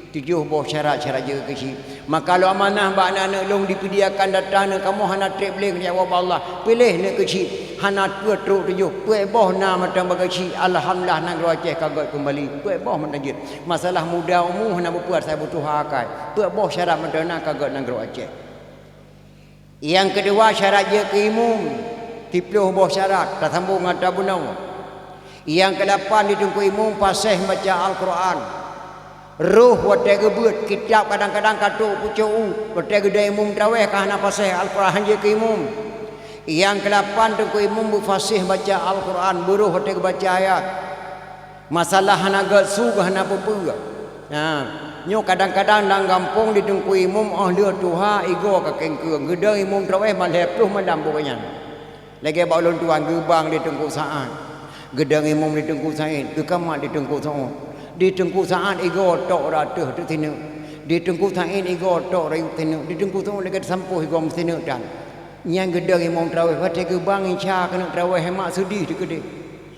Tujoh boh syarat-syarat jeuet keu keuchik. Maka lôn amanah bak aneuk-aneuk lôn dipeusadiakan data neuh, kamoe hana trép lé, geujaweueb bak Allah. Piléh neuh keuchik, hana peue trok tujoh, peuet boh na mantong bak keuchik. Alhamdulillah, nanggroe Aceh ka göt keumbali. Peuet boh mantong jeuet. Masalah muda umu hana beupeue, asai beutuha akai. Peuet boh syarat mantong na ka göt nanggroe Aceh. Nyang keudua, syarat jeuet keu imum, siplôh boh syarat, tasambông ngon tabunoe. Nyang keulapan, di teungku imum paséh baca Al-Quran. Roh watèe geubeuet, kitab kadang-kadang ka trok pucôk u, watèe geudong imum traweh ka hana paséh Al-Quran, han jeuet keu imum. Nyang keulapan, teungku imum beufaséh baca Al-Quran, beuroh watèe geubaca ayat. Masalah hana göt su, hana peue-peue. Ha, nyoe kadang-kadang lam gampông di teungku imum óh lheueh tuha igoe ka kengkeung. Geudong imum traweh malhèe ploh malam buet nyan. Lagèe bak ulôn tuan geubang di Teungku Saát. Geudong imum di Teungku Said, geukamat di Teungku Saud. Di Teungku Saát igoe tok rot ateueh teuk sineuk. Di Teungku Said igoe tok rayeuk sineuk. Di Teungku Saud lagèe teusampôh igoe meusineuk tan. Nyan geudong imum traweh, watèe geubang isya keuneuk traweh mak seudeh teuh keudeh.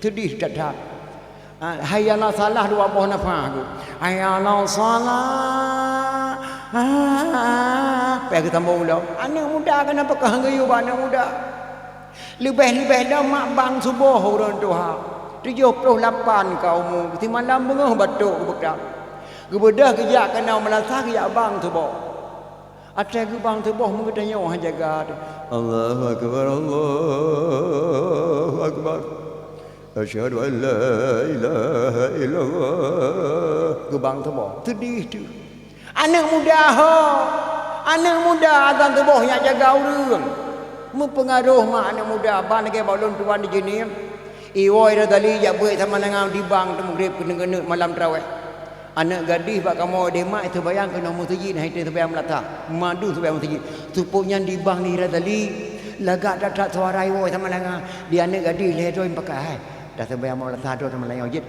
Seudeh that-that. Ah, hayya 'alas shalah dua boh nafah tu. Hayya 'alas shalah. Ah, payah geutambah ulang. Aneuk muda keunan pakon han geuyue bak aneuk muda. Leubeh-leubeh lom mak bang suboh ureueng tuha. Tujoh ploh lapan ka umu, simalam beungoh batok geubeudôh. Geubeudôh geujak keunoe meulasah geujak bang suboh. Asai geubang suboh meugeutanyoe han jaga. Allahu akbar, Allahu akbar. Asyhadu an la ilaha illallah. Geubang suboh. Seudeh teuh. Aneuk muda ho. Aneuk muda azan suboh nyang jaga ureueng. Meupeungaroh mak aneuk muda. Ban lagèe bak lôn tuan di Jeunieb. Iwoe Radali jak beuet sama dengan dibang teuk Maghrib keuneuk-keuneuk malam traweh. Aneuk gadih bak kamoe deh mak, seubayang keunoe meuseujid, hai teuh seubayang meulasah. Madu seubayang meuseujid. Seupôt nyan dibang di Radali, lagak that-that suara iwoe sama dengan. Di aneuk gadih lhèe droe pakai, hai. Dah seubayang meulasah droe sama dengan jeuet.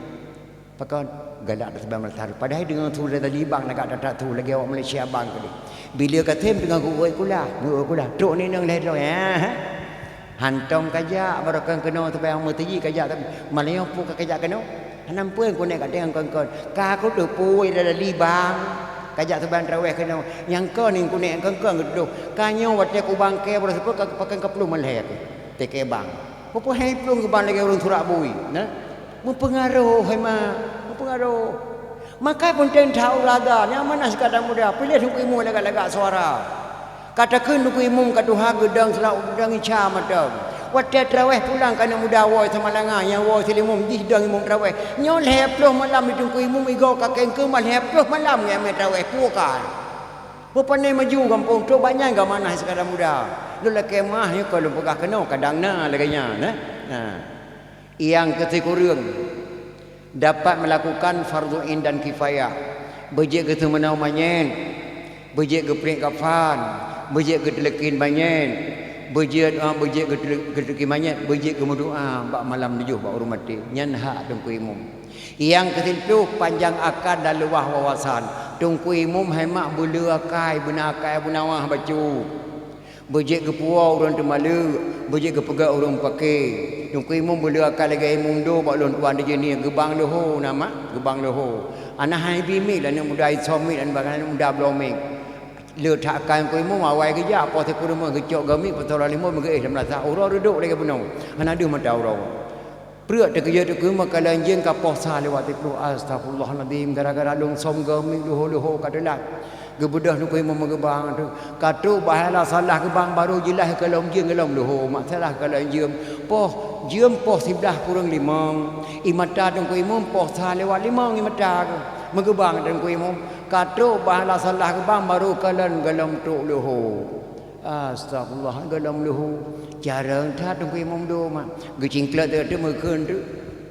Pakon galak dah seubayang meulasah. Padahai deungon su Radali bang lagak that-that su lagèe awak Malaysia bang keudeh. Bila ka tem teungoh geuuet kula, geuuet kula. Trok ni nang lhèe droe. Ha, ha. Hantom kajak, barokon keunoe teubayang meuteujih kajak, tapi malam nyoe peue ka kajak keunoe? Hana peue keuneuk ka teuh kon-kon. Ka kuteupeue lé libang. Kajak teubayang traweh keunoe. Nyang kon ni keuneuk kon-kon geuteupeue. Ka nyoe watèe kubang kèe baroe seupôt ka pakon ka ploh malèe aku. Teuke bang. Peue-peue hai plueng geubang lagèe ureueng surak bui. Nah. Meupeungaroh hai ma. Meupeungaroh. Maka peunteng that ureueng agam, nyang mana sikadang muda, piléh teungku imum lagak-lagak suara. Ka takheun teungku imum ka tuha geudong sira-, geudong ica mantong. Watèe traweh pulang keu aneuk muda woe Samalanga, nyang woe Silimum jih dong imum traweh. Nyoe lhèe ploh malam di Teungku Imum igoe ka kengkeu ma lhèe ploh malam ngon imum traweh. Peue ka? Peue pane maju gampông trok bak nyan geumanah sikadar muda. Lôn lakèe meu'ah nyoe kon lôn peugah keunoe kadang na lagèe nyan, eh. Nah. Nyang keu sikureueng dapat melakukan fardhu ain dan kifayah. Beujeuet geuseumeunoe manyèt, beujeuet geupriek kafan, beujeuet geuteuleukin manyèt, beujeuet, ah, beujeuet geuteuleu-, geuteuleukin manyèt, beujeuet geumeudoa bak malam tujoh bak ureueng maté. Nyan hak Teungku Imum. Nyang keu siplôh, panjang akan dan luwah wawasan. Teungku Imum hai mak beuleu akai, beuna akai beuna wah bacut. Beujeuet geupuwoe ureueng teumaleuek, beujeuet geupeugah ureueng paké. Teungku Imum beuleu akai lagèe Imum Do bak lôn tuan di Jeunieng, Geubang Leuho na mak, Geubang Leuho. Hana hai bi miet lé aneuk muda, isôm miet lé aneuk muda bloe miet. Le that akai Teungku Imum awai geujak, poh sikureueng geucok goe miet, poh sikureueng limong geuéh lam lasa. Uroe reudôk lagèe bunoe, hana deuh mata uroe. Preuk teukeujot Teungku Imum meukalon jeuem ka poh sa lewat siplôh. Astagfirullahalazim, gara-gara lôn sôm goe miet leuho-leuho ka teulat. Geubeudôh Teungku Imum meugeubang tu. Ka trôk bah salah geubang barô jeulaih keu lom jeuem keu lom leuho, mak salah keu lom jeuem. Poh jeuem poh siblaih kureueng limong. Ié mata Teungku Imum poh sa lewat limong ié mata geuh. Meugeubang Teungku Imum. Ka trôk bah salah geubang barô kalon goe lom trôk leuho. Astagfirullah, goe lom leuho. Carông that Teungku Imum Do mak. Geucingklot teuk teuk meukheun teuk.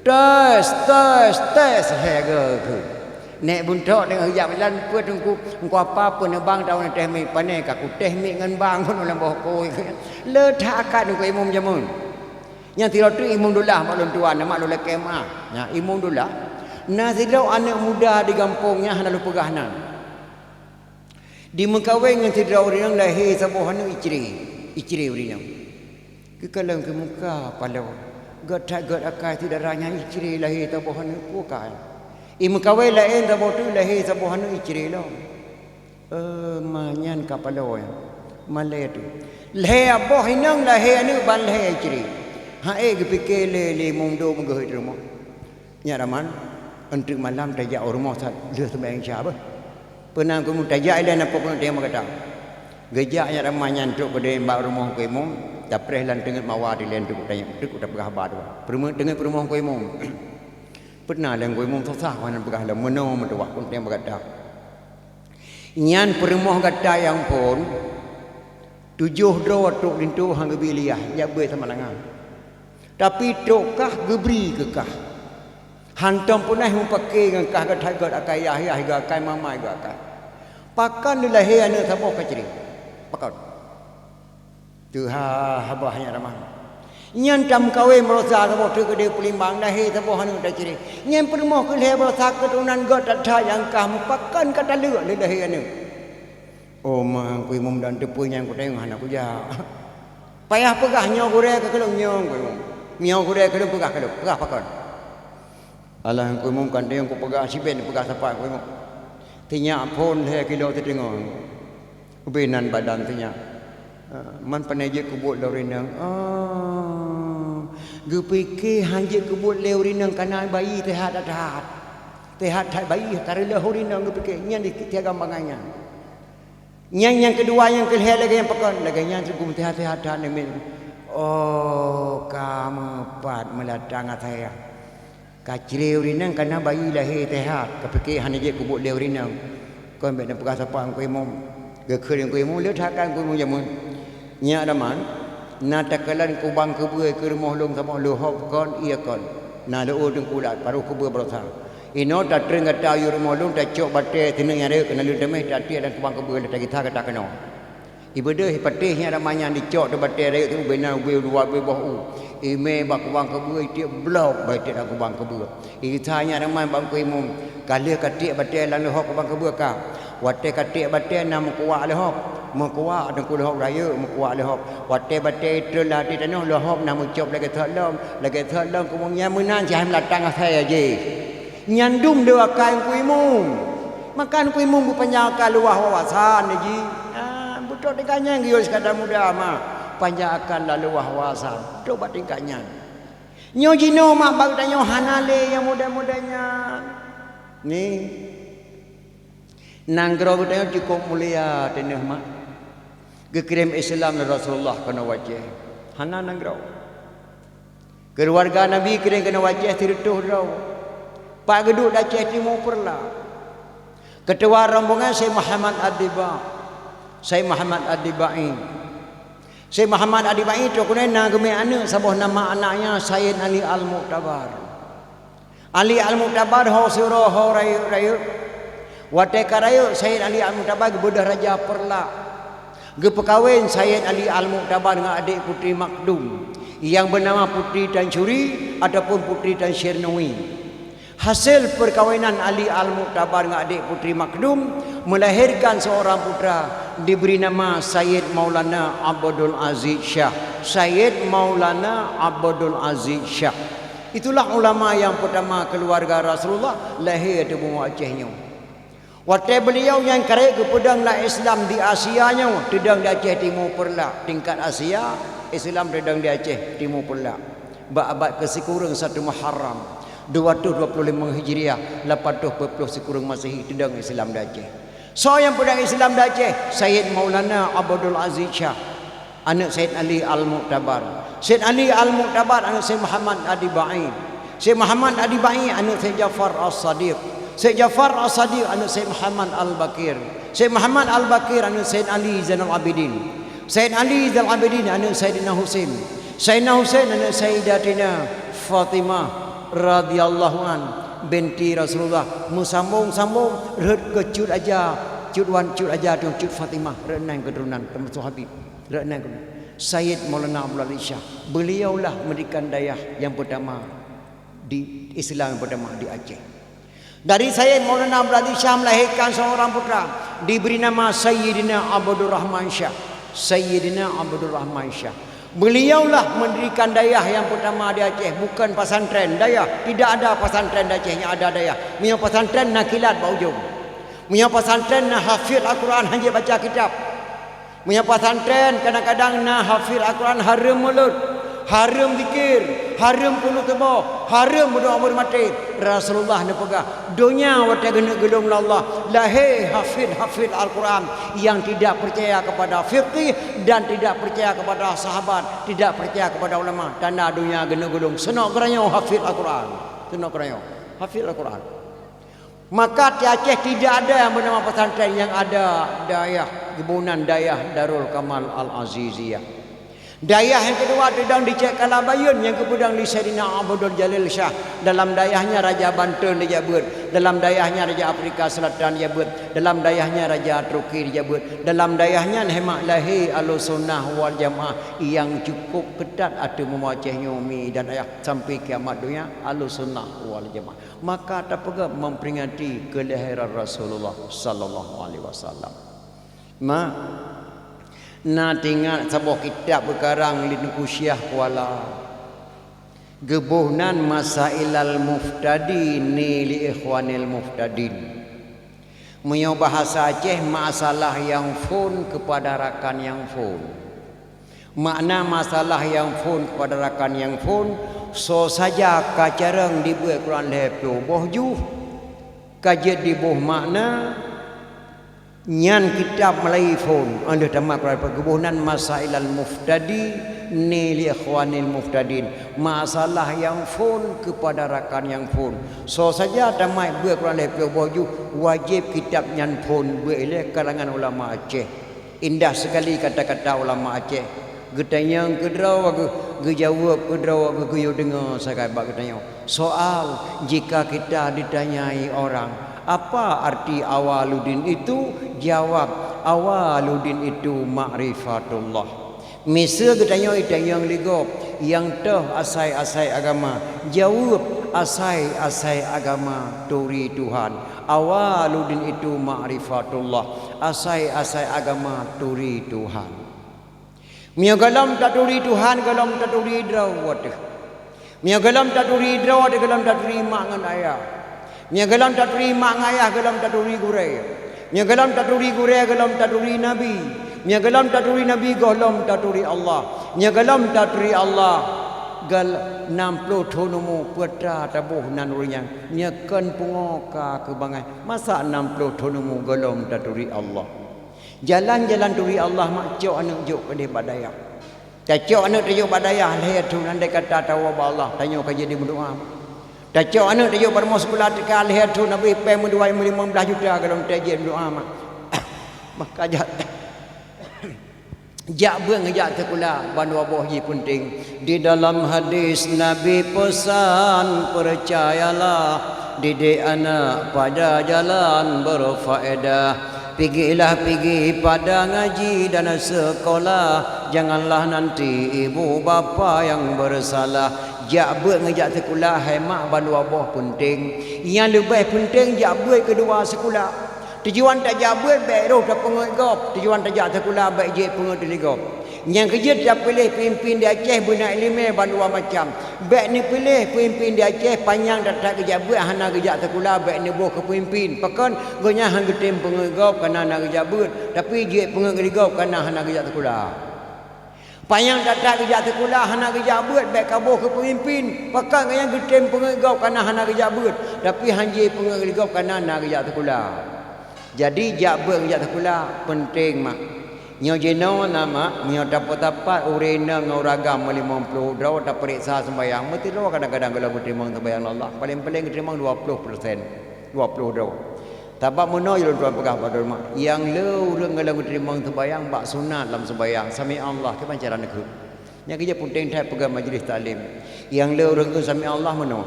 Tes, tes, tes, lhèe goe kheun. Nèk beuntok teungoh jak meujalan, peue Teungku, Teungku apa peuneubang tahu na teh miet, pane ka kutéh miet ngon bang ngon lam boh kôi. Le that akai Teungku Imum jameun. Nyang sidroe teuk Imum Dullah bak lôn tuan, mak lôn lakèe meu'ah. Nyan Imum Dullah. Na sidroe aneuk muda di gampông nyan hana lôn peugah nan. Dimeukawen ngon sidroe ureueng inong, lahé saboh aneuk icré, icré ureueng inong. Geukalon keu muka paloe, gét that gét akai syedara nyan icré lahé saboh aneuk, peue ka. Imeukawen laén saboh teuk lahé saboh aneuk icré lom. Eh, ma nyan ka paloe, malèe teuk. Lhèe boh inong lahé aneuk ban lhèe icré. Han ék geupike lé, lé Imum Do meugeuhôi di rumoh. Nyak Rahman, eunteuk malam tajak u rumoh that lheueh seumayang Isya beuh. Peue na Teungku Imum, tajak ilèe na po keuneuk teurimong gata. Geujak Nyak Rahman nyan trôk keudéh bak rumoh Teungku Imum, tapreh lam teungeut mawa dilèe teuk tanyong, teuk tapeugah haba tu. Peurumoh, teungeut peurumoh Teungku Imum. Peue na lé Teungku Imum, susah hana peugah lom, meunoe meutuwah keuneuk teurimong gata. Nyan peurumoh gata nyang phôn, tujoh droe trôk linto han geubri lé yah, jak beuet Samalanga. Tapi trôk kah geubri keu kah. Hantom peunaih meupaké ngon kah, gét that gét akai yah, yah gét akai, mamai gét akai. Pakon lé lahé aneuk saboh ka cré? Pakon? Teuha haba Nyak Rahman. Nyan tameukawen baroesa saboh teuk keudéh Peulimbang, lahé saboh aneuk tacré. Nyan peurumoh keu lhèe baroesa keuturonan gét that-that nyang kah, meupakon ka taleuek lé lahé aneuk. Oh ma, Teungku Imum, dan teupeu nyang kutanyong hana kujak. Payah peugah nyoe gurèe keu lôn, nyoe Teungku Imum. Nyoe gurèe keu lôn, peugah keu lôn, peugah pakon. Alah Teungku Imum, kan teunyong kupeugah, siben peugah sapat Teungku Imum. Sinyak phôn lhèe kilo siteungoh. Ubé nan badan sinyak. Ah, man pane jeuet keu buet lé ureueng inong. Ah, geupike han jeuet keu buet lé ureueng inong, kana bayi seuhat that-that. Seuhat that bayi, ka reuloh ureueng inong geupike, nyan di tiagam bangai nyan. Nyan nyang keudua, nyang keulhèe lagèe nyan pakon, lagèe nyan sigoe meusihat-sihat that namiet. Oh, ka meupat meulatang asai. Ka cré ureueng inong, kana bayi lahé seuhat, ka pike hana jeuet keu buet lé ureueng inong. Kon bèk neupeugah sapat Teungku Imum. Geukheun Teungku Imum, le that akai Teungku Imum jameun. Nyak Rahman, na takalon kubang keubeue keu rumoh lôn saboh, leuhop kon, ie kon. Na leuôt teungku lat, parôh keubeue baroesa. Inoe tatreun gata u rumoh lôn, tacok batèe sineuk nyang rayeuk keunan lôn teumèh, tatiek lam kubang keubeue lôn, tagisa gata keunoe. Ibeudôh ipatéh Nyak Rahman nyan, icok teuk batèe rayeuk teuk ubé nan, ubé dua, ubé boh u. Imè bak kubang keubeue, itiek blok, bah itiek lam kubang keubeue. Igisa Nyak Rahman bak Teungku Imum, ka lheueh katiek batèe lam leuhop kubang keubeue ka. Watèe katiek batèe na meukuwak leuhop. Meukuwak Teungku, leuhop rayeuk, meukuwak leuhop. Watèe batèe itreun lam até tanoh, leuhop na meucop lagèe sot lom, lagèe sot lom, kubang nyan meunan cit hai meulatang asai jih. Nyan dum lé akai Teungku Imum. Maka Teungku Imum beupanjang akai, luwah wawasan jih. Ah, beutôi tingkat nyan geuyue sikadar muda mah. Panjang akai lam luwah wawasan. Beutôi bak tingkat nyan. Nyoe jinoe mak, bak geutanyoe hana lé nyang model-model nyan. Nih. Nanggroe geutanyoe cukôp mulia teuh mak. Geukirém Islam lé Rasulullah keunoe wajéh. Hana nanggroe. Keuluwarga Nabi keuneuk keunoe u Aceh sireutôh droe. Pat geuduek di Aceh Timu Peureulak. Keutua rombongan Syekh Muhammad Ad-Diba. Syekh Muhammad Ad-Dibai. Syekh Muhammad Ad-Dibai troh keunoe na geumè aneuk saboh nama aneuk nyan Sayyid Ali Al-Mu'tabar. Ali Al-Mu'tabar ho siuroe ho rayeuk-rayeuk. Watèe ka rayeuk, Sayyid Ali Al-Mu'tabar geubeudôh raja Peureulak. Geupeukawen Sayyid Ali Al-Mu'tabar ngon adék Putri Makdum nyang beunama Putri Tansuri ataupun Putri Tansirnui. Hasil peukawinan Ali Al-Mu'tabar ngon adék Putri Makdum meulahirkan seorang putra diberi nama Sayyid Maulana Abdul Aziz Syah. Sayyid Maulana Abdul Aziz Syah. Itulah ulama nyang peutama keuluwarga Rasulullah lahé di bumoe Aceh nyoe. Watèe beuliau nyang karek geupeudong lam Islam di Asia nyoe, teudong di Aceh Timu Peureulak. Tingkat Asia, Islam teudong di Aceh Timu Peureulak. Bak abad keusikureueng satu Muharram, dua ratus dua puluh lima Hijriah, lapan ratus empat puluh sikureueng Masehi, teudong Islam di Aceh. Soe nyang peudong Islam di Aceh? Sayyid Maulana Abdul Aziz Syah. Aneuk Sayyid Ali Al-Mu'tabar. Sayyid Ali Al-Mu'tabar aneuk Sayyid Muhammad Ad-Dibai. Sayyid Muhammad Ad-Dibai aneuk Sayyid Ja'far As-Shadiq. Sayyid Ja'far As-Shadiq aneuk Sayyid Muhammad Al-Baqir. Sayyid Muhammad Al-Baqir aneuk Sayyid Ali Zainal Abidin. Sayyid Ali Zainal Abidin aneuk Sayyidina Husain. Sayyidina Husain aneuk Sayyidatina Fatimah radhiyallahu an binti Rasulullah. Meusambông-sambông rhot keu cut aja, cut wan cut aja tu cut Fatimah, rhot nan keuturonan teumasuk Habib. Rhot nan keunan. Sayyid Maulana Abdul Aziz Syah, beuliaulah meundirikan dayah nyang peutama di Islam nyang peutama di Aceh. Dari Sayyid Maulana Abdul Aziz Syah melahirkan seorang putra, diberi nama Sayyidina Abdul Rahman Syah. Sayyidina Abdul Rahman Syah. Beuliaulah meundirikan dayah nyang peutama di Aceh, bukan pesantren, dayah. Tidak ada pesantren di Aceh, nyang ada dayah. Meunyoe pesantren na kilat bak ujong. Meunyoe pesantren na hafiz Al-Quran hana jeuet baca kitab. Meunyoe pesantren kadang-kadang na hafiz Al-Quran hareuem mulod, hareuem zikir, hareuem kunut suboh, hareuem meudoa bak ureueng maté. Rasulullah neupeugah, donya watèe geuneuk geulong lé Allah, lahé hafiz-hafiz Al-Quran nyang tidak percaya kepada fikih dan tidak percaya kepada sahabat, tidak percaya kepada ulama. Tanda donya geuneuk geulong seunok geuranyoe hafiz Al-Quran. Seunok geuranyoe hafiz Al-Quran. Maka di Aceh tidak ada yang bernama pesantren, yang ada dayah, geuboh nan dayah Darul Kamal Al-Aziziyah. Dayah nyang keudua teudong di Cek Kalabayeuen nyang geupeudong lé Saidina Abdul Jalil Syah. Dalam dayah nyan Raja Banten dijak beuet, dalam dayah nyan Raja Afrika Selatan dijak beuet, dalam dayah nyan Raja Turki dijak beuet, dalam dayah nyan hemak lahé Ahlussunnah wal Jamaah nyang cukup keutat ateueh bumoe Aceh nyoe mi dan ayah sampai kiamat donya Ahlussunnah wal Jamaah. Maka tapeugah memperingati kelahiran Rasulullah sallallahu alaihi wasallam. Ma, na teuingat saboh kitab geukarang lé Teungku Syiah Kuala. Geuboh nan Masailal Muftadin li Ikhwanil Muftadin. Meunyoe bahasa Aceh, masalah nyang phon keupada rakan nyang phon. Makna masalah nyang phon keupada rakan nyang phon, soe saja ka carông dibeuet Quran lhèe ploh boh juh, ka jeuet diboh makna, nyan kitab meulayeue phon, 'oh lheueh tamat Quran geuboh nan Masailal Muftadin li Ikhwanil Muftadin, masalah nyang phon keupada rakan nyang phon. Soe saja tamat beuet Quran lhèe ploh boh juh, wajéb kitab nyan phon beuet ilèe kalangan ulama Aceh. Indah sekali kata-kata ulama Aceh. Geutanyong keudroe geuh, geujaweueb keudroe geuh, geuyue deungoe sagai bak geutanyoe. Soal, jika kita ditanyai orang, "Apa arti Awaluddin itu?" Jawab, "Awaluddin itu ma'rifatullah." Miseue geutanyoe itanyong lé gob, "Nyang toh asai-asai agama?" Jaweueb, "Asai-asai agama turi Tuhan." Awaluddin itu ma'rifatullah, asai-asai agama turi Tuhan. Meunyoe gohlom taturi Tuhan, gohlom taturi droe teuh. Meunyoe gohlom taturi droe teuh, gohlom taturi mak ngon ayah. Meunyoe gohlom taturi mak ngon ayah, gohlom taturi gurèe. Meunyoe gohlom taturi gurèe, gohlom taturi Nabi. Meunyoe gohlom taturi Nabi, gohlom taturi Allah. Meunyoe gohlom taturi Allah, gal-, nam ploh thon umu peue atra taboh nan ureueng nyan. Meunyoe kon pungo ka keu bangai, masa nam ploh thon umu gohlom taturi Allah? Jalan-jalan turi Allah mak cok aneuk jok keudeh bak dayah. Tacok aneuëk tajok bak dayah lhée thon, andai kata tawoe bak Allah, tanyoe ka jadi meudoá. Tacok aneuëk tajok bak rumoh sikula teuka lhée thon, habéh péng meudua limong blaih juta gohlom tajak meudoá mak. Maka jak, jak beuet ngeujak sikula, bandua boh jih peunteng. Di dalam hadis Nabi pesan, percayalah, didik anak pada jalan berfaedah. Pigilah pigi pada ngaji dan sekolah, janganlah nanti ibu bapa yang bersalah. Jak beuet ngeujak sikula hai mak bandua boh peunteng. Nyang leubeh peunteng jak beuet keudua sikula. Tujuan tajak beuet bék roh tapeungeuet gob, tujuan tajak sikula bék jeuet peungeuet teuh lé gob. Nyang keujeuet tapiléh peumimpén di Aceh beuna iéleumé bandua macam. Bék neupiléh peumimpén di Aceh panyang that-that geujak beuet hana geujak sikula bék neuboh keu peumimpén. Pakon? Gobnyan han geutem peungeuet gob kana na geujak beuet, tapi jeuet peungeuet lé gob kana hana geujak sikula. Panyang that-that geujak sikula hana geujak beuet bék kaboh keu peumimpén. Pakon? Gobnyan geutem peungeuet gob kana hana geujak beuet, tapi han jeuet peungeuet lé gob kana na geujak sikula. Jadi jak beuet ngeujak sikula peunteng mak. Nyoe jinoe na mak, meunyoe tapat-tapat ureuëng inong ngon ureuëng agam meulimong ploh droe tapeuriksa seumbahyang, meusidroe kadang-kadang gohlom geuteurimong seumbahyang Allah, paleng-paleng geuteurimong dua ploh persen, dua ploh droe. Sabab meunoe ulôn tuan peugah bak droe mak, nyang le ureuëng gohlom geuteurimong seumbahyang bak sunat lam seumbahyang, sami Allah kiban cara neukheun. Nyang keujeuet peunteng that peugah majlis taklim. Nyang le ureuëng kheun sami Allah meunoe.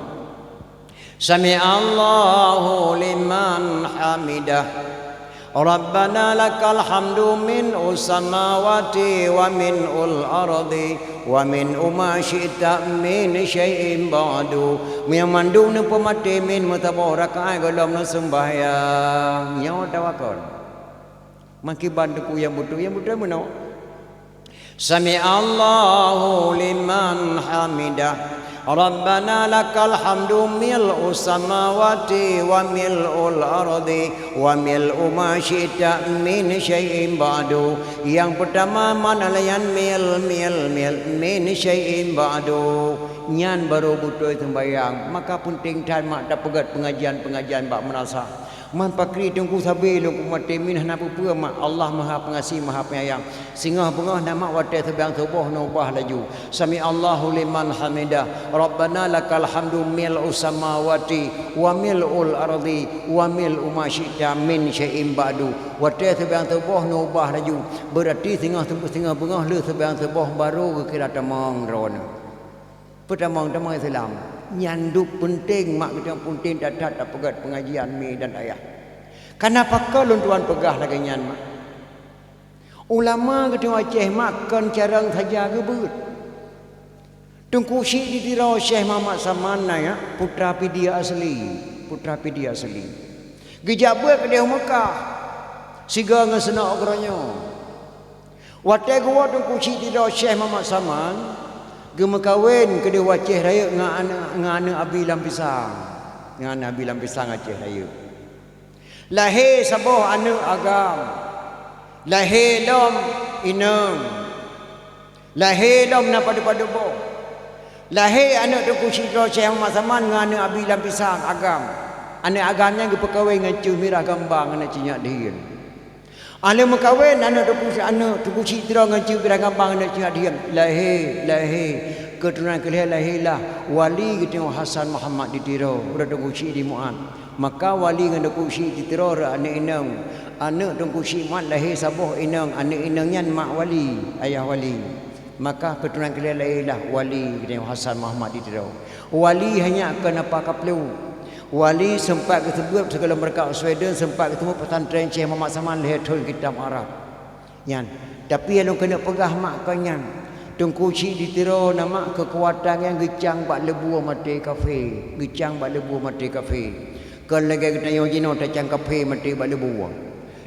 Sami'allahu liman hamidah. Rabbana lakal hamdu mil'us samawati wa mil'ul ardi wa mil'u ma syi'ta min syai'in ba'du. Meunyoe mandum neupeumaté min meusaboh rakaat gohlom neuseumbahyang, nyoe tawakon. Meukiban teungku nyang beutôi, nyang beutôi meunoe. Sami'allahu liman hamidah. Rabbana lakal hamdu mil'us samawati wa mil'ul ardi wa mil'u ma syi'ta min syai'in ba'du. Nyang peutama makna nyan mil, mil, mil, min syai'in ba'du. Nyan barô beutôi seumbahyang. Maka peunteng that mak tapeugét peungajian-peungajian bak meudrasah. Man pakri teungku sabe lôn kumaté min hana peue-peue mak, Allah Maha Pengasih, Maha Penyayang. Singoh beungoh na mak watée seubang suboh neubah laju. Sami'allahu liman hamidah. Rabbana lakal hamdu mil'us samawati wa mil'ul ardi wa mil'u ma syi'ta min syai'in ba'du. Watée seubang suboh neubah laju. Beurati singoh, singoh beungoh le seubang suboh barô geukira tamong droeneuh. Peutamong-tamong Islam, nyan duek peunteng mak geutanyoe peunteng that-that tapeugét peungajian mi dan ayah. Kana pakon lôn tuan peugah lagée nyan mak? Ulama geutanyoe Aceh mak kon carông saja geubeuet. Teungku Chik di Tiro Syekh Muhammad Saman na nyan putra Pidie asli, putra Pidie asli. Geujak beuet keudeh u Meukah sigoe ngon seunok geuronyoe. Watée geuwoe Teungku Chik di Tiro Syekh Muhammad Saman geumeukawen keudeh u Aceh Rayeuk ngon aneuk, ngon aneuk Abi Lam Pisang, ngon aneuk Abi Lam Pisang Aceh Rayeuk. Lahé saboh aneuk agam, lahé lom inong, lahé lom na padub-padub boh. Lahé aneuk Teungku Chik di Tiro Syekh Muhammad Saman ngon aneuk Abi Lam Pisang agam. Aneuk agam nyan geupeukawen ngon Ceuh Mirah Gambang aneuk Ceuh Nyak Dhien. Aneuk meukawen aneuk Teungku, aneuk Teungku Chik di Tiro ngon Ceuh Mirah Gambang aneuk Ceuh Nyak Dhien. Lahé, lahé, keuturonan keu lhée lahé lah wali geutanyoe Hasan Muhammad di Tiro, uroe Teungku Chik di Muat. Maka wali ngon Teungku Chik di Tiro rot aneuk inong. Aneuk Teungku Chik Muat lahé saboh inong, aneuk inong nyan mak wali, ayah wali. Maka keuturonan keu lhée lahé lah wali geutanyoe Hasan Muhammad di Tiro. Wali hanya keu napa kaplu. Wali seumpat geuseubuet sigohlom meureuka u Sweden, seumpat geuseubuet pesantren Syekh Muhammad Saman lhée thon kitab Arab. Nyan. Tapi nyang lôn keuneuk peugah mak kon nyan. Teungku Chik di Tiro na mak keukuatan nyang geucang bak leubue maté kafé, geucang bak leubue maté kafé. Kon lagée geutanyoe jinoe tacang kafé maté bak leubue.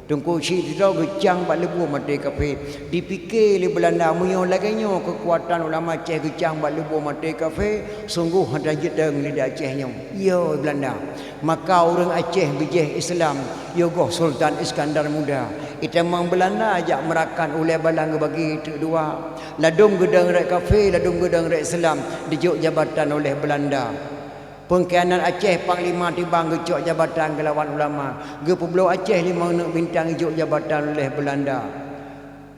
Teungku Chik di Tiro geucang bak leubue maté kafé. Dipike lé Beulanda meunyoe lagée nyoe keukuatan ulama Aceh geucang bak leubue maté kafé, sunggoh hana jeuet dong lidah Aceh nyoe. Yo Beulanda. Maka ureuëng Aceh beujéh Islam, yoh goh Sultan Iskandar Muda. Itamong Beulanda jak meurakan ulée balang geubagi teuk dua. Ladôm geudong rot kafé, ladôm geudong rot Islam, dijok jabatan oleh Beulanda. Peungkhianat Aceh, panglima Tibang geucok jabatan geulawan ulama. Geupeubloe Aceh limong neuk bintang ijok jabatan oleh Beulanda.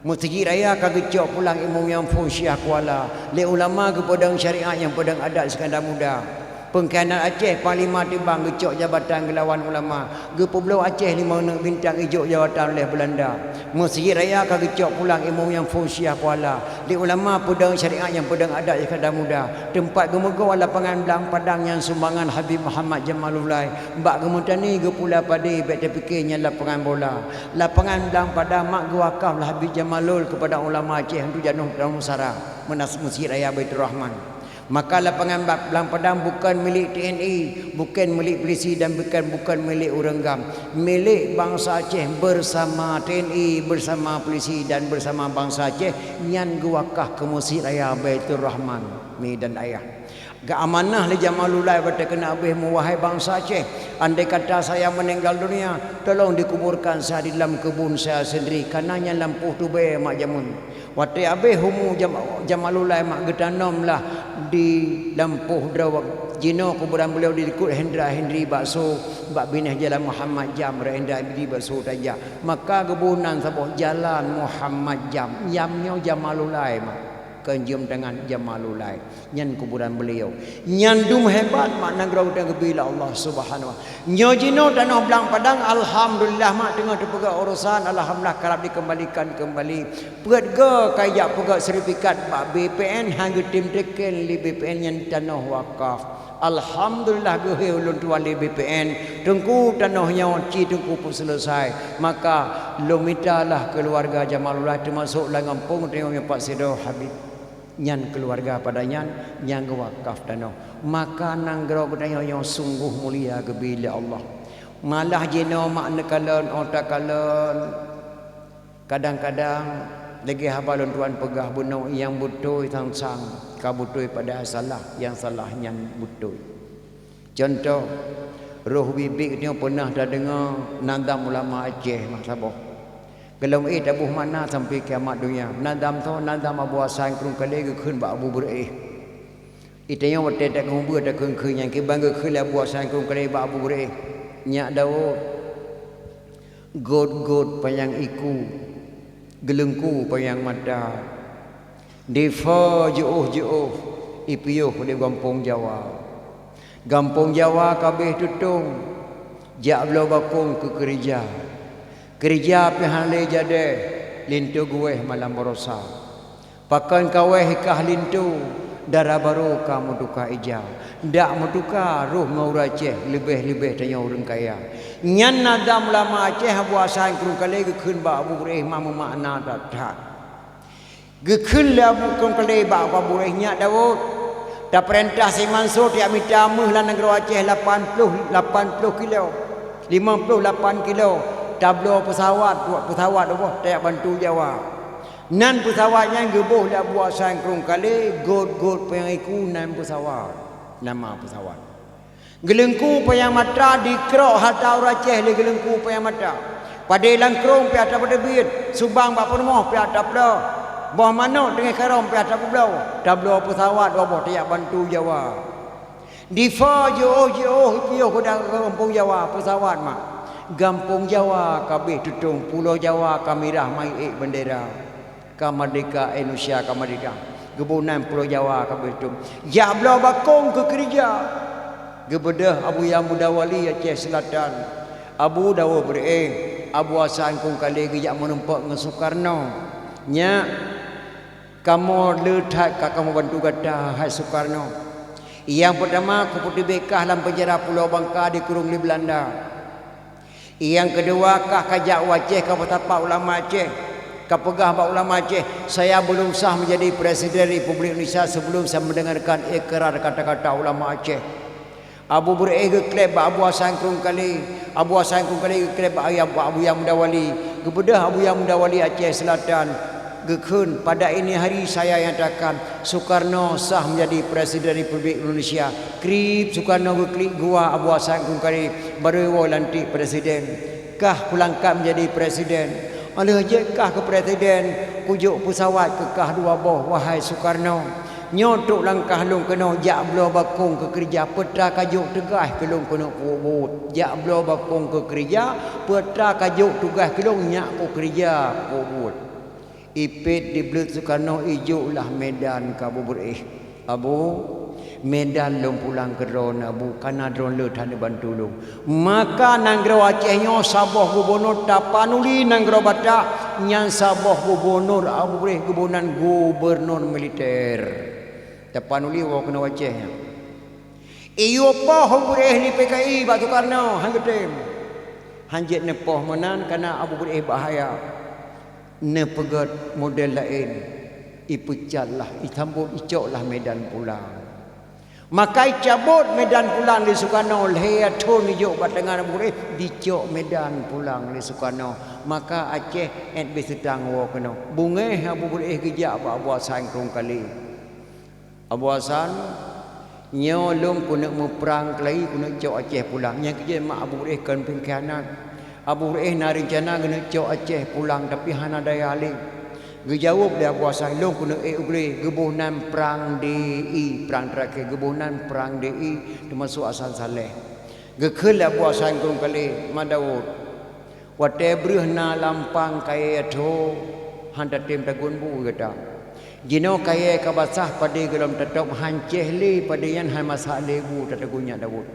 Meuseujid raya ka geucok pulang ilmu nyang phon Syiah Kuala, lé ulama geupeudong syariat nyang peudong adat Iskandar Muda. Peungkhianat Aceh, Panglima Tibang geucok jabatan geulawan ulama, geupeubloe Aceh limong neuk bintang ijok jabatan lé Beulanda. Meuseujid raya ka geucok pulang ilmu nyang phon Syiah Kuala, lé ulama peudong syariat nyang peudong adat Iskandar Muda. Teumpat geumeugoe lapangan Blang Padang nyang sumbangan Habib Muhammad Jamalullail, bak geumeutani geupula padé bék tapike nyan lapangan bola. Lapangan Blang Padang mak geuwakaf lé Habib Jamalul keupada ulama Aceh untuk janoh dalam musara meunas Meuseujid Raya Baiturrahman. Maka lapangan Blang Padang bukan milék T N I, bukan milék polisi dan bukan, bukan milék ureuëng GAM. Milék bansa Aceh bersama T N I, bersama polisi dan bersama bansa Aceh nyan geuwakaf keu Meuseujid Raya Baiturrahman, mi dan ayah. Geuamanah lé Jamalullail watée keuneuk abéh, "Wahai bansa Aceh, andai kata saya meninggal dunia, tolong dikuburkan saya di dalam kebun saya sendiri, karena nyan lampôh tubée mak jameun." Watée abéh umu Jam-, Jamalullail mak geutanom lah di lampôh droe, jinoe kuburan beliau di likot Hendra Hendri bakso bak binéh Jalan Muhammad Jam, rot Hendra Hendri bakso tajak. Maka geuboh nan saboh Jalan Muhammad Jam, Jam nyoe Jamalullail mak, kon jeuem tangan Jamalullail. Nyan kuburan beliau. Nyan dum hebat mak nanggroe geutanyoe geubri lé Allah Subhanahu wa. Nyoe jinoe tanoh Blang Padang, alhamdulillah mak, teungoh teupeugah urosan, alhamdulillah karab dikembalikan kembali. Peuet go ka jak peugah sertifikat bak B P N, han geutem teken lé B P N nyan tanoh wakaf. Alhamdulillah geuhôi ulôn tuan lé B P N, teungku tanoh nyoe ci teungku peuseuleusai. Maka lôn mita lah keuluwarga Jamalullail teumasok lam gampông tanyoe nyoe Pak Sido Habib. Nyan keuluwarga pada nyan nyang geuwakaf tanoh. Maka nanggroe geutanyoe nyoe sunggoh mulia geubri lé Allah. Malah jinoe mak neukalon, oh takalon. Kadang-kadang lagée haba lôn tuan peugah bunoe nyang beutôi sang-sang ka beutôi padahai salah, nyang salah nyan beutôi. Cuntoh, roh bibi nyoe peunah tadeungoe nazam ulama Aceh masa boh. Gohlom éh taboh makna sampoe kiamat donya. Nazam tho, nazam Abu Hasan Krueng Kalé geukheun bak Abu Beureuéh. Itanyoe watée takeubeuet takheun-kheun nyan kiban geukheun lé Abu Hasan Krueng Kalé bak Abu Beureuéh. Nyak Daud, gôt-gôt panyang iku, geuleungku panyang mata. Difa jiôh-jiôh ipiôh di gampông Jawa. Gampông Jawa ka abéh tutong, jak bloe bakong keu keurija. Keurija pih hana lé jadéh, linto geuwéh malam barosa. Pakon ka wéh kah linto, dara barô ka meutuka ija. Dak meutuka roh ngon ureuëng Aceh, leubeh-leubeh tanyoe ureuëng kaya. Nyan nazam ulama Aceh Abu Hasan Krueng Kalé geukheun bak Abu Beureuéh ma meumakna that-that. Geukheun lé Abu Krueng Kalé bak Abu Reih, "Nyak Daud, tapeurintah si Mansur tajak mita méuh lam nanggroe Aceh lapan ploh, lapan ploh kilo, limong ploh lapan kilo, tabloe peusawat, dua peusawat boh tajak bantu Jawa." Nan peusawat nyan geuboh lé Abu Hasan Krueng Kalé, gôt-gôt panyang iku nan peusawat, nama peusawat. Geuleungku panyang mata dikrok hareuta ureuëng Aceh lé geuleungku panyang mata. Padé lam krông pih atra peuteubiet, subang bak peurumoh pih atra peubloe, boh manok teungoh karông pih atra peubloe, tabloe peusawat dua boh tajak bantu Jawa. Difa jiôh-jiôh piôh keuda gampông Jawa peusawat mak. Gampông Jawa ka abéh tutong, pulo Jawa ka mirah meuék bendera. Ka merdeka, Indonesia ka merdeka. Geuboh nan Pulo Jawa ka beutôi. Jak bloe bakong keu keurija. Geubeudôh Abuya Muda Wali Aceh Selatan. Abu Daud Beureuéh, Abu Hasan Krueng Kalé geujak meurumpok ngon Sukarno. Nyak, kamoe le that ka kamoe bantu gata, hai Sukarno. Nyang peutama, kupeuteubiet kah lam penjara Pulo Bangka dikurong lé Beulanda. Nyang keudua, kah ka jak u Aceh ka peusapat ulama Aceh, ka peugah bak ulama Aceh, "Saya belum sah menjadi Presiden Republik Indonesia sebelum saya mendengarkan ikrar kata-kata ulama Aceh." Abu Beureuéh geukleb bak Abu Hasan Krueng Kalé, Abu Hasan Krueng Kalé geukleb bak Abu, Abuya Muda Wali, geubeudôh Abuya Muda Wali Aceh Selatan, geukheun, "Pada ini hari saya nyatakan Sukarno sah menjadi Presiden Republik Indonesia." Krieb Sukarno geuklik gua Abu Hasan Krueng Kalé, barô woe lantik presiden. Kah kulangkah menjadi presiden. Óh lheueh jeuet kah keu presiden, kujok peusawat keu kah dua boh, wahai Sukarno. Nyoe trok langkah lôn keunoe jak bloe bakong keu keurija, peue atra ka jok tugaih keu lôn keuneuk peubuet. Jak bloe bakong keu keurija, peue atra ka jok tugaih keu lôn nyak kukeurija peubuet. Ipét di Bleut Sukarno ijok lah Medan keu Abu Beureueh. "Abu, Medan lôn pulang keu droeneuh, Abu, kana droeneuh le that neubantu lôn." Maka nanggroe Aceh nyoe saboh gubunur tapanuli nanggroe Batak, nyan saboh gubunur Abu Beureueh geuboh nan gubunur militer. Tapanuli woe keunoe Aceh nyan. Iyue poh Abu Beureueh di P K I bak Sukarno, han geutem. Han jeuet neupoh meunan kana Abu Beureueh bahaya. Neupeugét model laén, ipeucat lah, itambot, icok lah Medan pulang. Maka icabot Medan pulang lé Sukarno, lhèe thon ijok bak teungoh Abu Beureueh, dicok Medan pulang lé Sukarno. Maka Aceh ét beh seutang woe keunoe. Beungéh Abu Beureueh geujak bak Abu Hasan Krueng Kalé. "Abu Hasan, nyoe lôn keuneuk meuprang keulayi, keuneuk cok Aceh pulang." Nyang keujeuet mak Abu Beureueh kon pengkhianat. Abu Beureueh na reuncana geuneuk cok Aceh pulang, tapi hana daya lé. Geujaweueb lé Abu Hasan, "Lôn keuneuk ék u glé." Geuboh nan prang D I, prang terakhé, geuboh nan prang D I, teumasok Hasan Saleh. Geukheun lé Abu Hasan Krueng Kalé, "Mak Daud, watée breueh na lampang kayée tho, han tatem tagun bu gata. Jinoe kayée ka basah, padé gohlom tatôb, han céh lé padé nyan, han masak lé bu tatagun nyak Daud."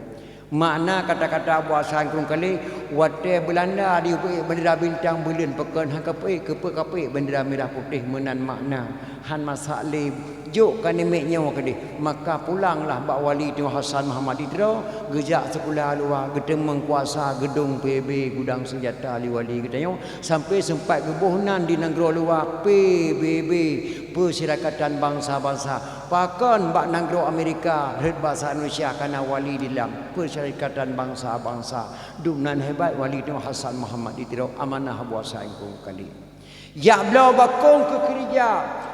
Makna kata-kata Abu Hasan Krueng Kalé, watée Beulanda di peuék bendera bintang buleuen, pakon han kapeuék, keupeue kapeuék bendera mirah putéh meunan makna, han masak lé. Jok ka namiet nyoe keudeh, maka pulanglah bak Wali Tuha Hasan Muhammad di Tiro, geujak sikula luwa, geuteumeung kuasa, geudong P B B, gudang seunjata lé wali geutanyoe, sampoe seumpat geuboh nan di nanggroe luwa, P B B, Persyarikatan Bansa-Bansa. Pakon bak nanggroe Amerika, rhot basa Indonesia kana wali di lam Persyarikatan Bansa-Bansa. Dumnan hebat Wali Tuha Hasan Muhammad di Tiro, amanah Abu Hasan Krueng Kalé. Jak bloe bakong keu keurija,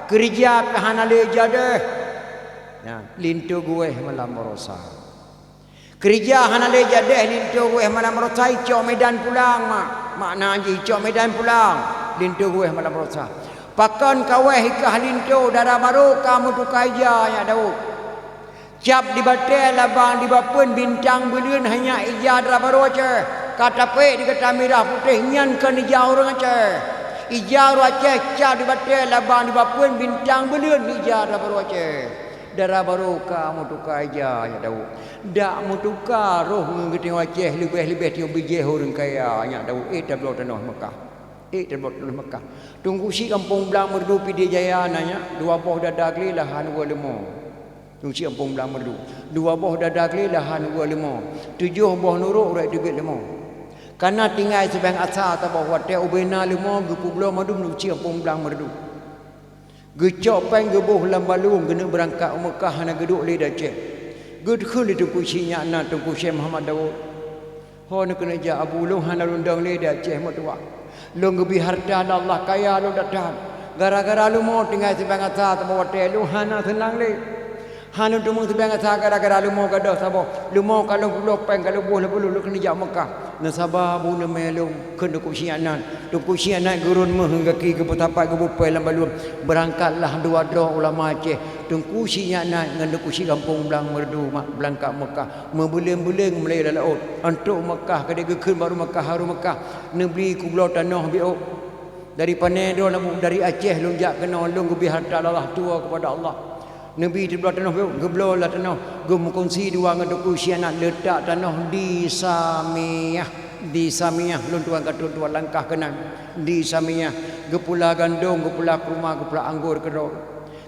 keurija pih hana lé jadeh. Nyan, linto geuwéh malam baroesa. Keurija hana lé jadeh, linto geuwéh malam baroesa, icok Medan pulang, mak. Makna jih icok Medan pulang, linto geuwéh malam baroesa. Pakon ka wéh ikah linto, dara barô ka meutuka ija, nyak Daud. Cap di batée labang di bapeuen bintang buleuen, hanya ija dara barô Aceh. Ka tapeuék di gata mirah putéh, nyan kon ija ureuëng Aceh. Ija ureuëng Aceh cap di batée labang di bapeuen bintang buleuen, ija dara barô Aceh. Dara barô ka meutuka ija, nyak Daud. Dak meutuka roh ngon geutanyoe Aceh, leubeh-leubeh tanyoe bijéh ureuëng kaya, nyak Daud. Éh tabloe tanoh Meukah. Éh tabloe tanoh Meukah. Teungku Chik Gampông Blang Meureudu Pidie Jaya na nyak, dua boh dada glé lahan weueh leumo. Teungku Chik Gampông Blang Meureudu. Dua boh dada glé lahan weueh leumo. Tujoh boh nurok uroe teubiet leumo. Kana tinggai sibang asa saboh watée ubena leumo geupeubloe mandum Teungku Chik Gampông Blang Meureudu. Geucok péng geuboh lam balueng geuneuk beurangkat u Meukah hana geuduek lé di Aceh. Geukheun lé Teungku Chik nyak na Teungku Syekh Muhammad Daud. Ho neukeuneuk jak Abu, lôn hana lôn dong lé di Aceh meutuah. Lôn geubri hareuta lé Allah, kaya lôn that-that. Gara-gara leumo tinggai sibang asa saboh watée lôn hana seunang lé. Hana lôn teumeung sibang asa gara-gara leumo gadôh saboh. Leumo ka lôn peubloe péng ka lôn boh lam balueng lôn keuneuk jak Meukah. Neusaba bu neumé lôn kheun Teungku Chik nyak na. Teungku Chik nyak na geurôn méuh ngon gaki geupeusapat geuboh péng lam balueng. Beurangkatlah dua droe ulama Aceh. Teungku Chik nyak na ngon Teungku Chik Gampông Blang Meureudu mak beurangkat Meukah. Meubuleuen-buleuen meulayeue lam laôt. Ôh trok Meukah keudeh geukheun bak ureuëng Meukah, ureuëng Meukah, neubri kubloe tanoh biôh. Dari pané droe lam, dari Aceh lôn jak keunoe, lôn geubri hareuta lé Allah tuwoe keupada Allah. Neubri tubloe tanoh biôh, geubloe lah tanoh, geumeukunsi dua ngon Teungku Chik nyak na leutak tanoh di Samiah. Di Samiah, lôn tuan ka tuan-tuan langkah keunan. Di Samiah, geupula gandong, geupula kurma, geupula anggor keudroe.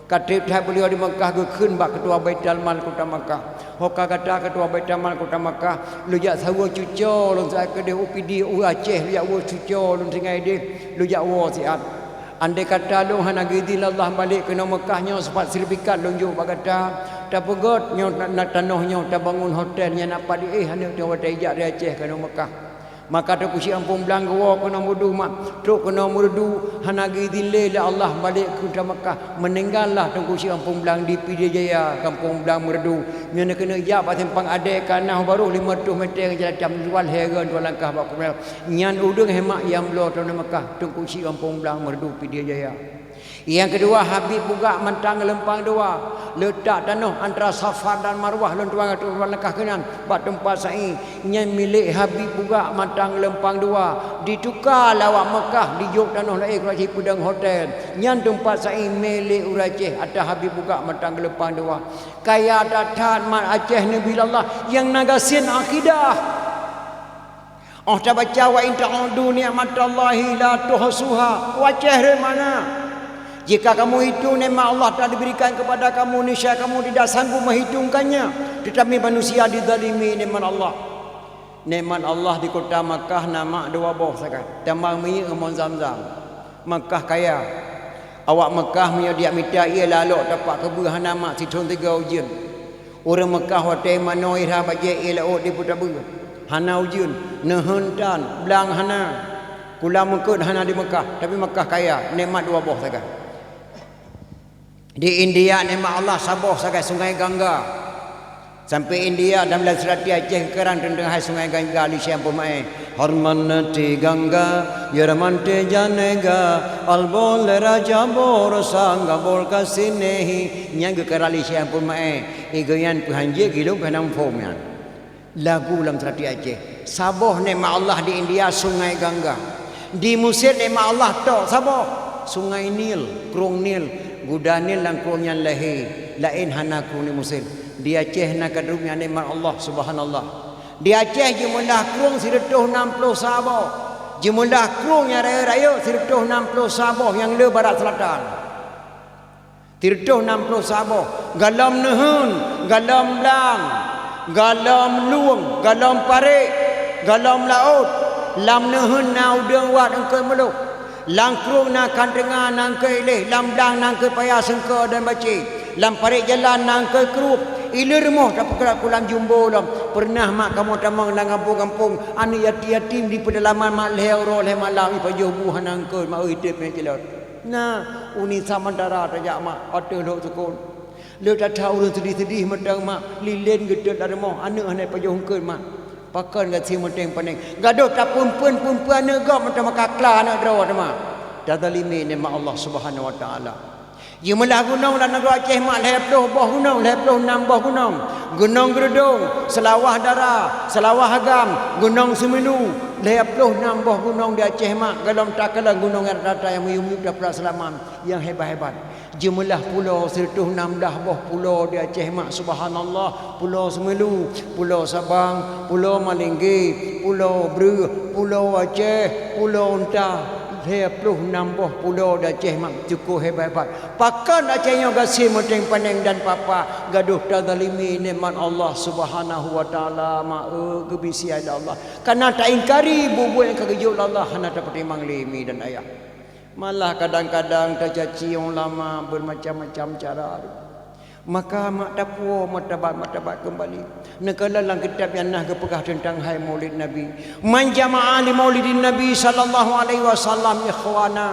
Ka treb that beuliau di Meukah geukheun bak keutua Baitul Mal kota Meukah. Ho ka gata keutua Baitul Mal kota Meukah, lôn jak saweue cuco lôn siat keudeh u Pidie, u Aceh, lôn jak woe cuco lôn tinggai deh, lôn jak woe siat. Andai kata lôn hana geuidhin lé Allah balek keunoe Meukah nyoe, supat seurtifikat lôn jok bak gata. Tapeugét nyoe na, na tanoh nyoe tabangon hotel nyan na pat di éh aneuk nyoe watée jak di Aceh keunoe Meukah. Maka Teungku Chik Gampông Blang geuwoe keunoe Meureudu mak, trok keunoe Meureudu hana geuidhin lé, lé Allah balek keu kota Meukah. Meuninggallah Teungku Chik Gampông Blang di Pidie Jaya, Gampông Blang Meureudu. Nyoe neukeuneuk jak bak simpang Adée ka na barôh limong reutôh meter ngon jalan cam dua lhée geuh dua langkah bak kumel. Nyan udeueng hemak nyang bloe tanoh Meukah, Teungku Chik Gampông Blang Meureudu Pidie Jaya. Nyang keudua, Habib Bugak mantong geulumpang dua. Leutak tanoh antara Safa dan Marwah, lôn tuan ateueh langkah keunan bak teumpat sa'i. Nyan milék Habib Bugak mantong geulumpang dua. Dituka lé awak Meukah, dijok tanoh laén keu Aceh, peudong hotel. Nyan teumpat sa'i milék ureueng Aceh, ata Habib Bugak mantong geulumpang dua. Kaya that-that mat Aceh neubi lé Allah nyang na gasien akidah. Óh tabaca, "Wa in ta'uddu ni'matallahi la tuhsuha." Aceh rhot mana? Jika kamu hitung nikmat Allah telah diberikan kepada kamu, niscaya kamu tidak sanggup menghitungkannya. Tetapi manusia dizalimi nikmat Allah. Nikmat Allah di kota Makkah na mak dua boh sagai, tamong minyeuk ngon Zam-Zam. Makkah kaya. Awak Makkah meunyoe dijak mita ié lalok tapak keubeue hana mak sithon tiga ujeuen. Ureueng Makkah watée manoe ira bajée ié laôt dipeutabeue, hana ujeuen, neuheun tan, blang hana. Kulam eungkôt hana di Makkah, tapi Makkah kaya, nikmat dua boh sagai. Di India nikmat Allah saboh sagai Sungai Gangga. Sampai India dan lam seurati Aceh geukarang teuntang hai Sungai Gangga li siang peumaé. Harmante Gangga, yarmante janega, albol raja bor sangga bol kasinehi. Nyang geukarang li siang peumaé. Igoyan peuhanjeuet gilong keunan phom nyan. Lagu lam seurati Aceh. Saboh nikmat Allah di India, Sungai Gangga. Di Mesir nikmat Allah tok saboh, Sungai Nil, Krueng Nil. Guda Nil lam krueng nyan lahé, laén hana krueng di Mesir. Di Aceh na kadrup nyan nikmat Allah, subhanallah. Di Aceh jeumeulah krueng sireutôh nam ploh saboh. Jeumeulah krueng nyang rayeuk-rayeuk sireutôh nam ploh saboh nyang le barat selatan. Sireutôh nam ploh saboh, galom neuheun, galom blang, galom lueng, galom parék, galom laôt. Lam neuheun na udeueng wat eungkôt meulôh. Lam krueng na khanteunga na eungkôt iléh, lam blang na eungkôt paya seungko dan bacé, lam parék jalan na eungkôt krueng. Ileue rumoh tapeugah kulam jumbo lom. Peureunah mak kamoe tamong lam gampông-gampông, aneuk yatim-yatim di peudalaman mak lhée uroe lhée malam, ipajoh bu hana eungkôt, mak oi, teuh pih cilot. Na, uni samantara tajak mak, ateueh lhok sukon. Le that-that ureueng seudeh-seudeh mantong mak, lilén geutot lam rumoh, aneuk hana pajoh eungkôt mak. Pakon gasien mantong paneng. Gadôh tapeuen-peuen peue-peue aneuk gob mantong maka kla aneuk droe teuma. Tazalimi nikmat Allah Subhanahu wa Taala. Jeumeulah gunong lam nanggroe Aceh mak lhée ploh boh gunong, lhée ploh nam boh gunong. Gunong Geudong, Seulawah Dara, Seulawah Agam, Gunong Seumelu, lhée ploh nam boh gunong di Aceh mak, golom takalon gunong nyang rata-rata nyang miyueb-miyueb tapeurak seulaman. Nyang hebat-hebat. Jeumeulah pulo, sireutôh nam blah boh pulo di Aceh mak, subhanallah. Pulo Seumelu, Pulo Sabang, Pulo Malingge, Pulo Breueh, Pulo Aceh, Pulo Unta, lhée ploh nam boh pulo di Aceh mak, cukôp hebat-hebat. Pakon Aceh nyoe gasien mantong paneng dan papa, gadôh tazalimi nikmat Allah Subhanahu wa Taala, ma-, eu, geubri sie lé Allah. Kana taingkari buet-buet nyang ka geujok lé Allah, hana tapeutimang lé mi dan ayah. Malah kadang-kadang tacaci ulama beumacam-macam cara. Maka mak tapuwoe martabat-martabat keumbali. Neukalon lam kitab nyang na geupeugah teuntang hai Maulid Nabi. Man jama'a li Maulidin Nabi sallallahu alaihi wasallam ikhwana,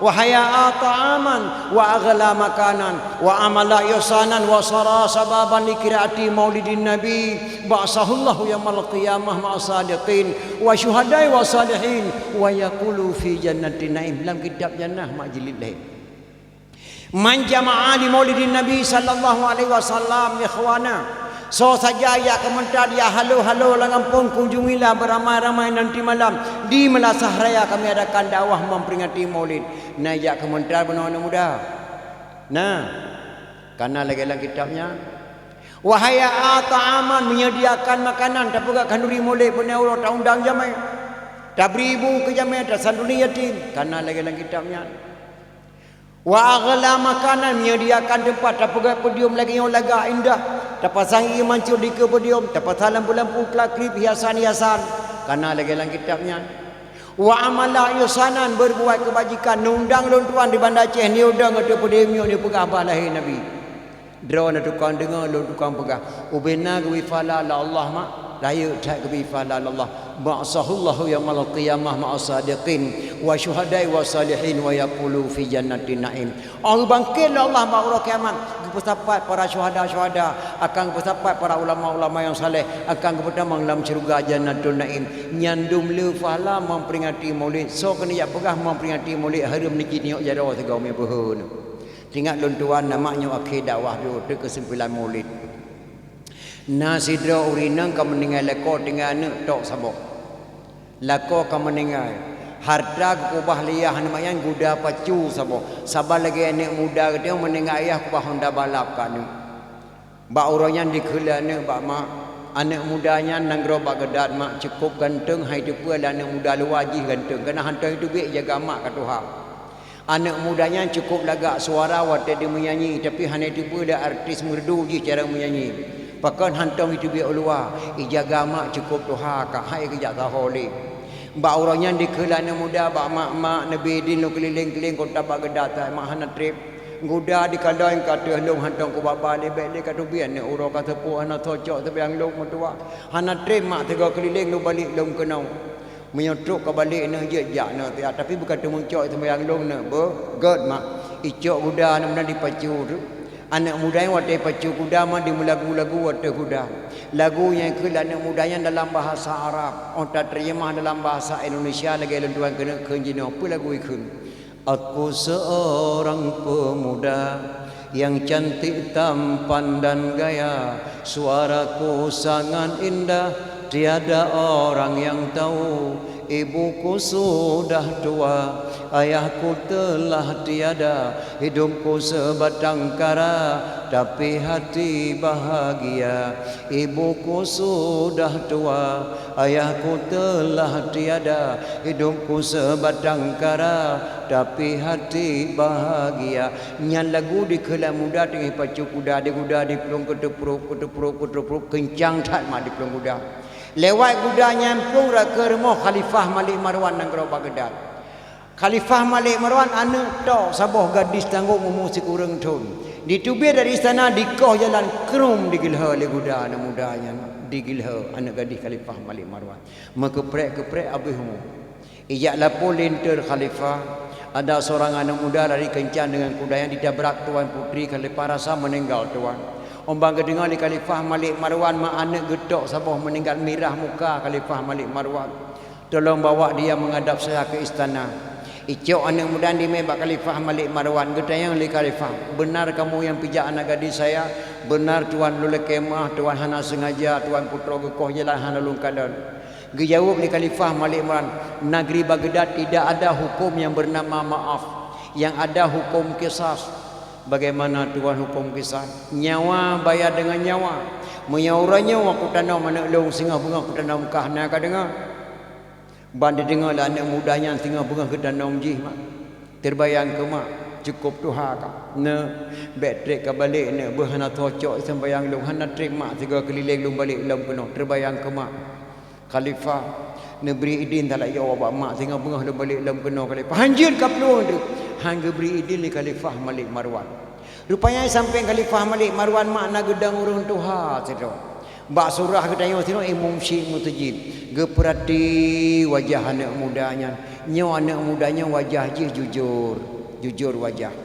wa hayya'a ta'aman, wa aghla makanan, wa amala ihsanan, wa sara sababan li qiraati Maulidin Nabi, ba'atsahullahu yaumal qiyamah ma'as sadiqin wa syuhada'i wa salihin, wa yaqulu fi jannatin na'im. Lam kitab nyang na mak jilid lhée. Man jama'a li Maulidin Nabi sallallahu alaihi wasallam ikhwana. Soe saja jak keumeuntar, jak halo-halo lam gampông, kunjungilah beramai-ramai nanti malam. Di Meulasah Raya kami adakan dakwah memperingati Maulid. Na jak keumeuntar bunoe aneuk muda? Na. Kana lagée lam kitab nyan. Wa hayya'a ta'aman, menyediakan makanan, tapeugah khanduri Maulid, bunoe uroe taundang jamé. Tabri bu keu jamé, tasantuni yatim. Kana lagée lam kitab nyan. Wa aghla makanan, menyediakan teumpat, tapeugét podium lagée nyoe lagak indah, tapasang ié mancur dikeue podium, tapasang lampu-lampu, klakrip, hiasan-hiasan, kana lagée lam kitab nyan. Wa amala ihsanan, berbuat kebajikan, neundang lôn tuan di Banda Aceh, neudong ateueh podium nyoe, neupeugah bah lahé Nabi. Droeneuh tukang deungoe, lôn tukang peugah. Ubena geubri pahala lé Allah mak, rayeuk that geubri pahala lé Allah. Ba'atsahullahu yaumal qiyamah ma'as sadiqin wa syuhada'i wa salihin wa yaqulu fi jannatin na'im. Óh geubangkét lé Allah bak uroe kiamat, Peusapat para syuhada-syuhada, akan peusapat para ulama-ulama nyang saleh, akan geupeutamong lam syeuruga Jannatun Naim. Nyan dum le pahala memperingati Maulid. Soe keuneuk jak peugah memperingati Maulid hareuem neujiniyok jaroe sigoe meubeuna. Teuingat lôn tuan, nama nyoe akhé dakwah jih, teuk keusimpulan Maulid. Na sidroe ureueng inong ka meuninggai, lakoe tinggai aneuk tok saboh. Lakoe ka meuninggai. Hareuta geukeubah lé yah, aneuk nyan guda pacu saboh. Saban lagèe aneuk muda geutanyoe meuninggai ayah keubah honda balap keu aneuk. Bak uroe nyan dikheun lé aneuk bak mak, aneuk muda nyan nanggroe Baghdad mak, cukôp ganteng, han jiteupeue lé aneuk muda luwa jih ganteng, keunan hantom jiteubiet, jaga mak ka tuha. Aneuk muda nyan cukôp lagak suara watèe jimeunyannyi, tapi hana jiteupeue lé artis meureudu jih cara meunyanyi. Pakon hantom jiteubiet u luwa, ijaga mak cukôp tuha ka, han geujak saho lé. Bak uroe nyan dikheun lé aneuk muda bak mak, "Mak, neubi idin lôn keulileng-keulileng kota Baghdad, mak hana trép. Guda dikalon ka ateueh lôn hantom kubaba lé, bèk lé ka teubiet aneuk uroe ka seupôt, hana cocok seumayang lôn meutuwah. Hana trép mak, sigoe keulileng lôn balek lom keunoe." Meunyoe trok ka balek nyan jeuet jak nyan siat, tapi beu ka teumeucok seumayang lôn nyan beuh, gèt mak. Icok guda aneuk muda dipacu tu. Aneuk muda nyan watèe pacu guda mak dimeulagu-lagu watèe guda. Lagu nyang kheun lé aneuk muda nyan dalam bahasa Arab, 'oh tateurjemah dalam bahasa Indonesia lagèe lôn tuan keuneuk kheun jinoe, peue lagu ikheun. Aku seorang pemuda yang cantik tampan dan gaya, suaraku sangat indah, tiada orang yang tahu. Ibuku sudah tua, ayahku telah tiada, hidupku sebatang kara, tapi hati bahagia. Ibuku sudah tua, ayahku telah tiada, hidupku sebatang kara, tapi hati bahagia. Nyan lagu dikheun lé aneuk muda teungoh pacu guda, di guda diplueng keuteuprok, keuteuprok, keuteuprok, keuncang that mak diplueng guda. Lewat guda nyan plueng rot keu rumoh Khalifah Malik Marwan nanggroe Baghdad. Khalifah Malik Marwan aneuk tok saboh gadis tanggong umu sikureueng thon. Diteubiet dari istana, dikoh jalan, krum, digeulhô lé guda aneuk muda nyan, digeulhô aneuk gadis Khalifah Malik Marwan. Meukeuprek-keuprek abéh umu. Ijak lapor linto khalifah, ada seorang aneuk muda lari kencang dengan kuda yang ditabrak tuan putri khalifah, rasa meninggal tuan. Óh ban geudeungoe lé Khalifah Malik Marwan mak aneuk geuh tok saboh meninggal, mirah muka Khalifah Malik Marwan. Tolong bawa dia menghadap saya ke istana. Icok aneuk muda dimé bak Khalifah Malik Marwan, geutanyong lé Khalifah, "Benar kamu yang pijak anak gadis saya?" "Benar tuan, lôn lakèe meu'ah tuan, hana sengaja tuan putroe geukoh jalan hana lôn kalon." Geujaweueb lé Khalifah Malik Marwan, "Negeri Baghdad tidak ada hukum yang bernama maaf. Yang ada hukum kisas." "Bagaimana tuan hukum kisas?" "Nyawa bayar dengan nyawa. Meunyoe uroe nyoe kutanom aneuk lôn, singoh beungoh kutanom kah, na ka deungoe?" Ban dideungoe lé aneuk muda nyan singoh beungoh geutanom jih mak. Teubayang keu mak, cukôp tuha ka. Neuk, bèk trép ka balek neuk, beuh hana cocok seumayang lôn, hana trép mak sigoe keulileng lôn balek lom keunoe. Teubayang keu mak. Khalifah, neubri idin talak yoe bak mak singoh beungoh lôn balek lom keunoe Khalifah. Han jeuet ka plueng teuh. Han geubri idin lé Khalifah Malik Marwan. Rupanya sampéng Khalifah Malik Marwan mak na geudong ureueng tuha sidroe. Bak surah geutanyoe sidroe imum syik meuseujid. Geupeurati wajah aneuk muda nyan. Nyoe aneuk muda nyoe wajah jih jujur. Jujur wajah.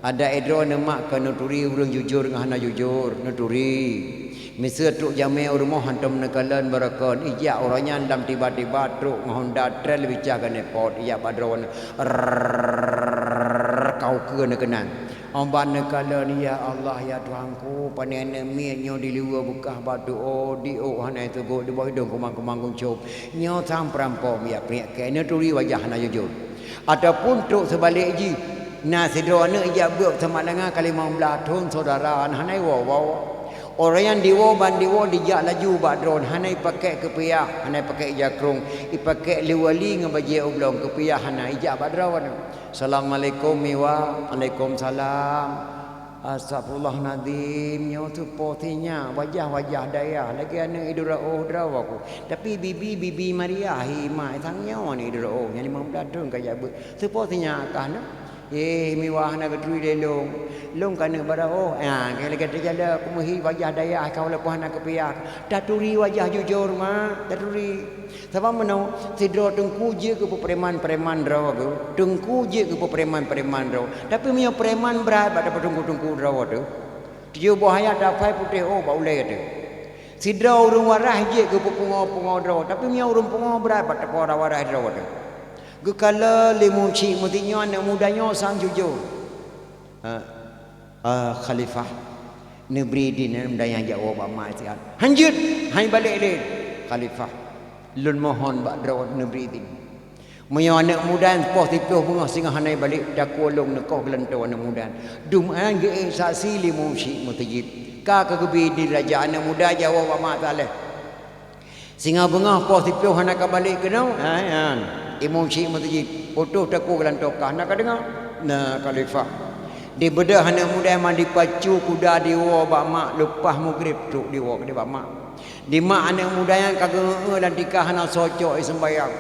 Adak droeneuh mak ka neuturi ureueng jujur ngon hana jujur, neuturi. Miseue trok jamèe u rumoh hantom neukalon barokon, ijak uroe nyan lam tiba-tiba trok ngon honda trèl bicah keuneuk pot, ijak bak droeneuh. Rrrr, ka ukeue neukeunan. Óh ban neukalon, "Ya Allah, ya Tuhanku, pane aneuk miet nyoe diluweue beukah batu ôk, di ôk hana teugot, di bawah idong kumang-kumang guncôb. Nyoe sang peurampok miet priek kèe, neuturi wajah hana jujur." Ataupun trok seubalek jih, na sidroe aneuk ijak beuet seumalanga ka limong blaih thon syedara, hana iwoe-woe. Ureueng nyan diwoe ban diwoe dijak laju bak droeneuh, hana ipakék keupiah, hana ipakék jakrong, ipakék leuwali ngon bajèe ublong, keupiah hana, ijak bak droeneuh. "Assalamualaikum, Miwa." "Waalaikumsalam." "Astagfirullahalazim, nyoe teupo sinyak, wajah-wajah dayah, lagèe aneuk Idul Raoh droe ku. Tapi bibi, bibi Maria, hi mak, sang nyoe aneuk Idul Raoh, nyan limong blaih thon ka jak beuet. Teupo sinyak kah nyoe?" "Eh, Miwa, hana geuturi lé lôn. Lôn ka aneuk Barao." "Ah, lagèe-lagèe teujalak, kumeuhi wajah dayah ka walaupun hana keupiah." "Taturi wajah jujur, mak, taturi." Sabab meunoe, sidroe teungku jeuet keu peupreman-preman droe geuh, teungku jeuet keu peupreman-preman droe. Tapi meunyoe preman brat bak teungku-teungku droe teuh, Tujoh boh ayat dafai putéh ôk bak ulèe teuh. Sidroe ureuëng waras jeuet geupeupungo-pungo droe, tapi meunyoe ureuëng pungo brat bak teuko waras droe teuh. Geukala lé Mucik Meuseujid nyoe, aneuk muda nyoe sang jujur. "Ah, ah, Khalifah, neubri idin aneuk muda nyan jak woe bak mak siat." "Hanjeuet, han ibalek lé, Khalifah. Lôn mohon bak droe neubri idin." Meunyoe aneuk muda nyan poh siplôh beungoh singoh hana ibalek, takue lôn neukoh geulantoe aneuk muda nyan. Dum nyan geuék saksi lé Mucik Meuseujid. Ka keugeubri idin raja, aneuk muda jak woe bak mak saleh. Singoh beungoh poh siplôh hana ka balek keunoe, hai nyan, Mucik Meuseujid, putôh takue geulantoe kah, na ka deungoe? Na, Khalifah. Dibeudôh aneuk muda nyan, dipacu kuda diwoe bak mak, leupah mugreb trok diwoe keudeh bak mak. Di mak aneuk muda nyan ka geueu-eu lam tika hana soe cok iseumbayang.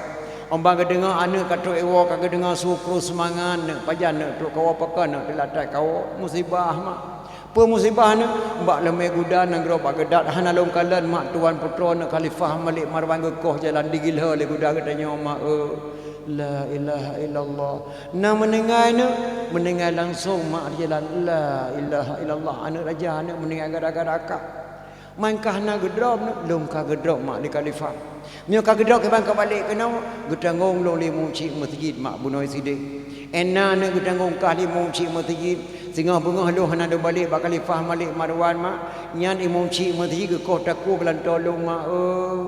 Óh ban geudeungoe aneuk ka trok iwoe, ka geudeungoe su krôh seumangat, "Neuk, pajan neuk trok kawoe, pakon neuk teulat that kawoe?" "Musibah, mak." "Peue musibah neuk?" "Bak leumé guda nanggroe Baghdad hana lôn kalon mak tuan putroe neuk Khalifah Malik Marwan geukoh jalan, digilho lé guda geutanyoe mak, eu." "La ilaha illallah. Na meuninggai neuk?" "Meuninggai langsong mak di jalan." "La ilaha illallah, aneuk raja neuk meuninggai gara-gara kah." "Man kah na geudrob neuk?" "Lôn ka geudrob mak di Khalifah." "Meunyoe ka geudrob, kiban ka balek keunoe?" "Geutanggong lôn lé Mucik Meuseujid mak bunoe sideh." "Ena neuk geutanggong kah lé Mucik Meuseujid, singoh beungoh lôn hana lôn balek bak Khalifah Malik Marwan mak. Nyan Mucik Meuseujid geukoh takue geulantoe lôn mak, eu."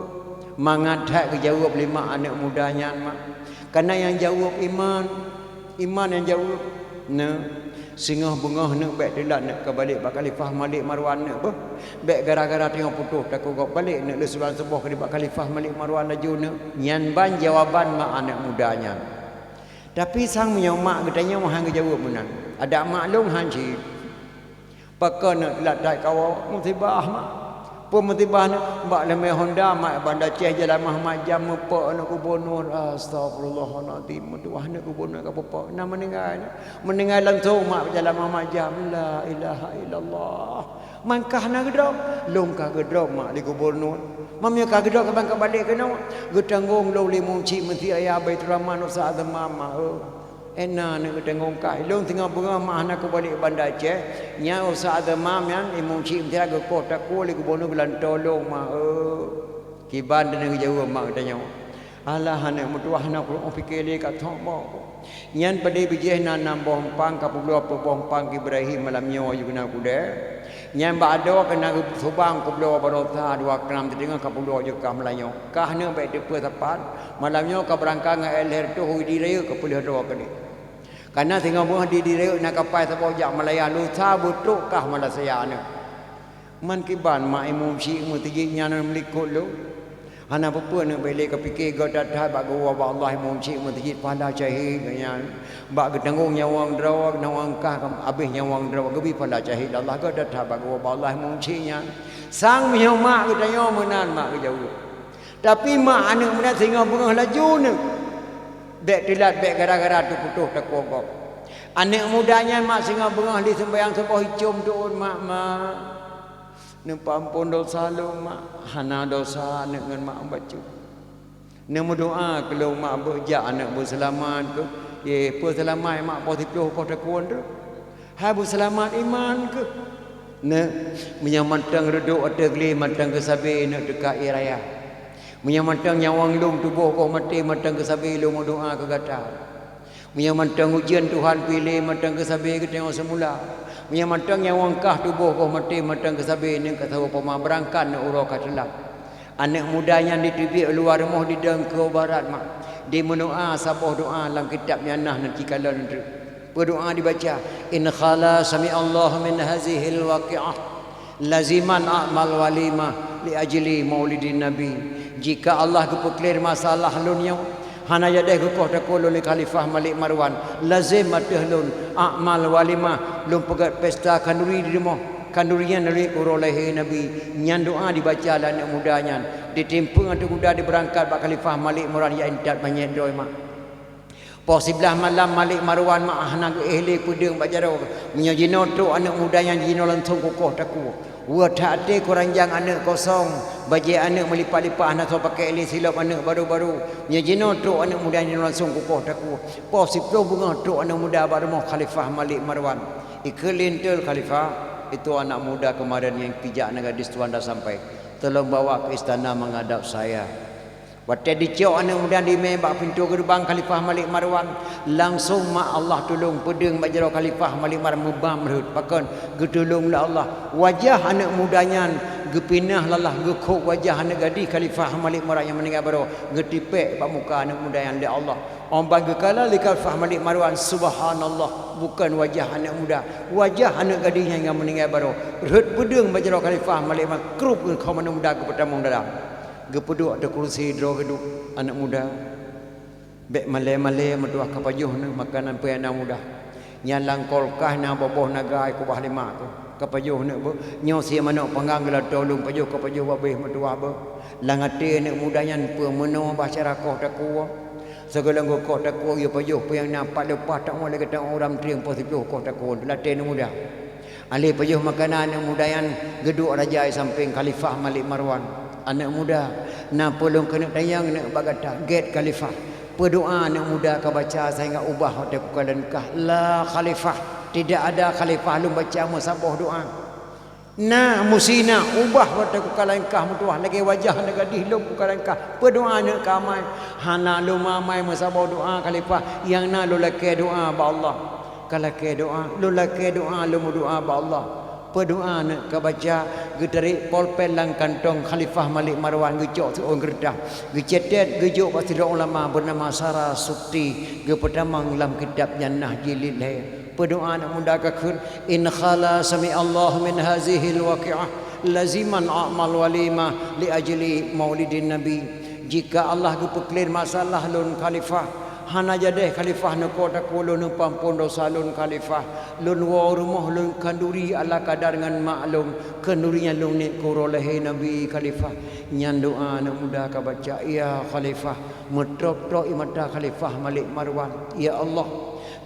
Mangat that geujaweueb lé mak aneuk muda nyan mak. Kareuna nyang jaweueb iman. Iman nyang jaweueb, "Neuk, singoh beungoh neuk bék teulat neuk ka balek bak Khalifah Malik Marwan neuk beuh. Bék gara-gara teungoh putôh takue gob balek neuk lé suban suboh keudeh bak Khalifah Malik Marwan laju neuk." Nyan ban jawaban mak aneuk muda nyan. Tapi sang meunyoe mak geutanyoe han geujaweueb meunan. Adak mak lôn han cit. "Pakon neuk teulat that kawoe?" "Musibah mak." "Peue musibah neuk?" "Bak leumé honda mak Banda Aceh jalan Muhammad Jam meupok aneuk gubunur." "Astagfirullahalazim, meutuwah aneuk gubunur ka peupo." "Na meuninggai neuk?" "Meuninggai langsong mak jalan Muhammad Jam." "La ilaha illallah. Man kah na geudrob?" "Lôn ka geudrob mak di gubunur." "Man meunyoe ka geudrob, kiban ka balek keunoe?" "Geutanggong lôn lé Mucik Meuseujid Raya Baiturrahman Ustaz Azman mak, eu." "Ena neuk geutanggong kah. Lôn singoh beungoh mak hana kubalek Banda Aceh. Nyan Ustaz Azman nyan Mucik Meuseujid geukoh takue lé gubunur geulantoe lôn mak, eu." Kiban teungoh geujaweueb mak geutanyoe. Alah aneuk meutuwah, hana kulôn pike lé ka thok boh. Nyan padé bijéh na nam boh umpang, ka peubloe peuet boh umpang keu Ibrahim malam nyoe, yue keunan kudée. Nyan bak adoe keunan geupeusubang peubloe baroesa dua kram, teudeungoe ka peubloe jeuet kah malam nyoe. Kah neuk bék teupeue sapat, malam nyoe ka beurangkat ngon éh lhèe reutôh di rayeuk ka peulheueh droe keudeh. Kareuna singoh beungoh di, di rayeuk na kapai saboh jak Malaya, lusa beutrok kah Malaysia neuk. Man kiban mak Mucik Meuseujid nyan meulikot lôn. Hana peue-peue neuk bék lé kapike, gét that-that bak geuwoe bak Allah Mucik Meuseujid, pahala syahid nyan. Bak geutanggong nyawöng droe, nyawöng kah, habéh nyawöng droe, geubri pahala syahid lé Allah, gét that-that bak geuwoe bak Allah Mucik nyan. Sang meunyoe mak geutanyoe meunan mak geujaweueb. Tapi mak aneuk muda singoh beungoh laju neuk. Bék teulat, bék gara-gara teuputôh takue gob. Aneuk muda nyan mak singoh beungoh lé seumbahyang suboh icom teuôt mak, mak. Neupeuamphon desya lôn mak, hana desya aneuk ngon mak bacut. Neumeudoá keu lôn mak, beuh jak aneuk beuseulamat keuh. Yé, peuseulamat mak poh siplôh poh takue treuk. Hai beuseulamat iman keuh. Neuk, meunyoe mantong reudok ateueh glé mantong keusabe neuk teuka ie raya. Meunyoe mantong nyawöng lôn tuboh goh maté mantong keusabe lôn meudoá keu gata. Meunyoe mantong ujeuen Tuhan piléh mantong keusabe geutanyoe seumula. Meunyoe mantong nyawöng kah tuboh goh maté mantong keusabe neuk ka saboh poma beurangkat neuk uroe ka teulat. Aneuk muda nyan diteubiet luwa rumoh didong keu barat mak. Dimeudoá saboh doá lam kitab nyang na nan cikalon treuk. Peudoá dibaca, "In khala sami'allahu min hazihil waqi'ah, laziman a'mal walimah li ajli maulidin nabi." Jika Allah geupeukleh masalah lôn nyoe, hana jadeh geukoh takue lôn lé Khalifah Malik Marwan, lazem ateueh lôn a'mal walimah, lôn peugét pesta khanduri di rumoh. Khanduri nyan naleuek uroe lahé Nabi. Nyan doá dibaca lé aneuk muda nyan. Ditimpéng ateueh kuda dibeurangkat bak Khalifah Malik Marwan, jak intat manyét droe mak. Poh siblaih malam Malik Marwan mak hana geuéh lé peudeueng bak jaroe. Meunyoe jinoe trok aneuk muda nyan jinoe langsong kukoh takue. Weueh that até kuranjang aneuk kosong, bajée aneuk meulipat-lipat hana soe paké lé silop aneuk barô-barô. Meunyoe jinoe trok aneuk muda nyan jinoe langsong kukoh takue. Poh siplôh beungoh trok aneuk muda bak rumoh Khalifah Malik Marwan. Ikheun lé enteuk Khalifah, Itu anak muda kemarin yang pijak na gadis tuan dah sampai. Tolong bawa ke istana menghadap saya. Watée jicok aneuëk muda jimé bak pintoe geureubang Khalifah Malik Marwan, langsong mak Allah tulông peudeueng bak jaroe Khalifah Malik Marwan meubam rhot. Pakon? Geutulông lé Allah. Wajah aneuëk muda nyan geupinah lalah geukhôb wajah aneuëk gadih Khalifah Malik Marwan nyang meuninggai baroe, geutipék bak muka aneuëk muda nyan lé Allah. Óh ban geukala lé Khalifah Malik Marwan, subhanallah, bukon wajah aneuëk muda, wajah aneuëk gadih nyan nyang meuninggai baroe. Rhot peudeueng bak jaroe Khalifah Malik Marwan, krup geukheun aneuëk muda geupeutamong dalam. Geupeuduek ateueh kursi droe geuduek aneuëk muda. Bék malée-malée meutuwah, kapajoh neuëk makanan peue nyang na mudah. Nyan lam kulkas na boh-boh naga kubah lima tu. Kapajoh neuëk beuh. Nyoe sie manok panggang geulato lôn pajoh, kapajoh babeh meutuwah beuh. Lam até aneuëk muda nyan peue meunoe bah cara koh takue. Sigohlom geukoh takue, yue pajoh peue nyang na pat leupah taoh lagée taoh uram trieng poh siplôh koh takue. Lam até aneuëk muda. Aleh pajoh makanan aneuëk muda nyan geuduek raja di sampéng Khalifah Malik Marwan. Aneuëk muda, na peue lôn keuneuk tanyong neuëk bak gata, gét Khalifah. Peue doa aneuëk muda ka baca sehingga ubah watée kukalon kah? La Khalifah, tidak ada Khalifah lôn baca meusaboh doa. Na, musti na, ubah watée kukalon kah meutuwah lagée wajah aneuëk gadih lôn kukalon kah. Peue doa aneuëk ka amai? Hana lôn amai meusaboh doa Khalifah, nyang na lôn lakée doa bak Allah. Ka lakée doa, lôn lakée doa, lôn meudoa bak Allah. Peue doa aneuëk ka baca? Geutarék polpen lam kantong Khalifah Malik Marwan, geucok siôn keureutah, geucetet, geujok bak sidroe ulama beunama Sarasukti, geupeutamong lam kitab nyan na jilid lhée. Peue doa aneuëk muda ka kheun? In khala sami'allahu min hazihil waqi'ah laziman a'mal walimah li ajli maulidin nabi. Jika Allah geupeukleuen masalah lôn Khalifah, hana jadeh Khalifah neukoh takue lôn, neupampon dosa lôn Khalifah. Lôn woe rumoh lôn khanduri ala kadar ngon mak lôn, khanduri nyan lôn niet keu uroe lahé Nabi Khalifah. Nyan doa aneuëk muda ka baca, ya Khalifah, meutrok-trok ie mata Khalifah Malik Marwan. Ya Allah,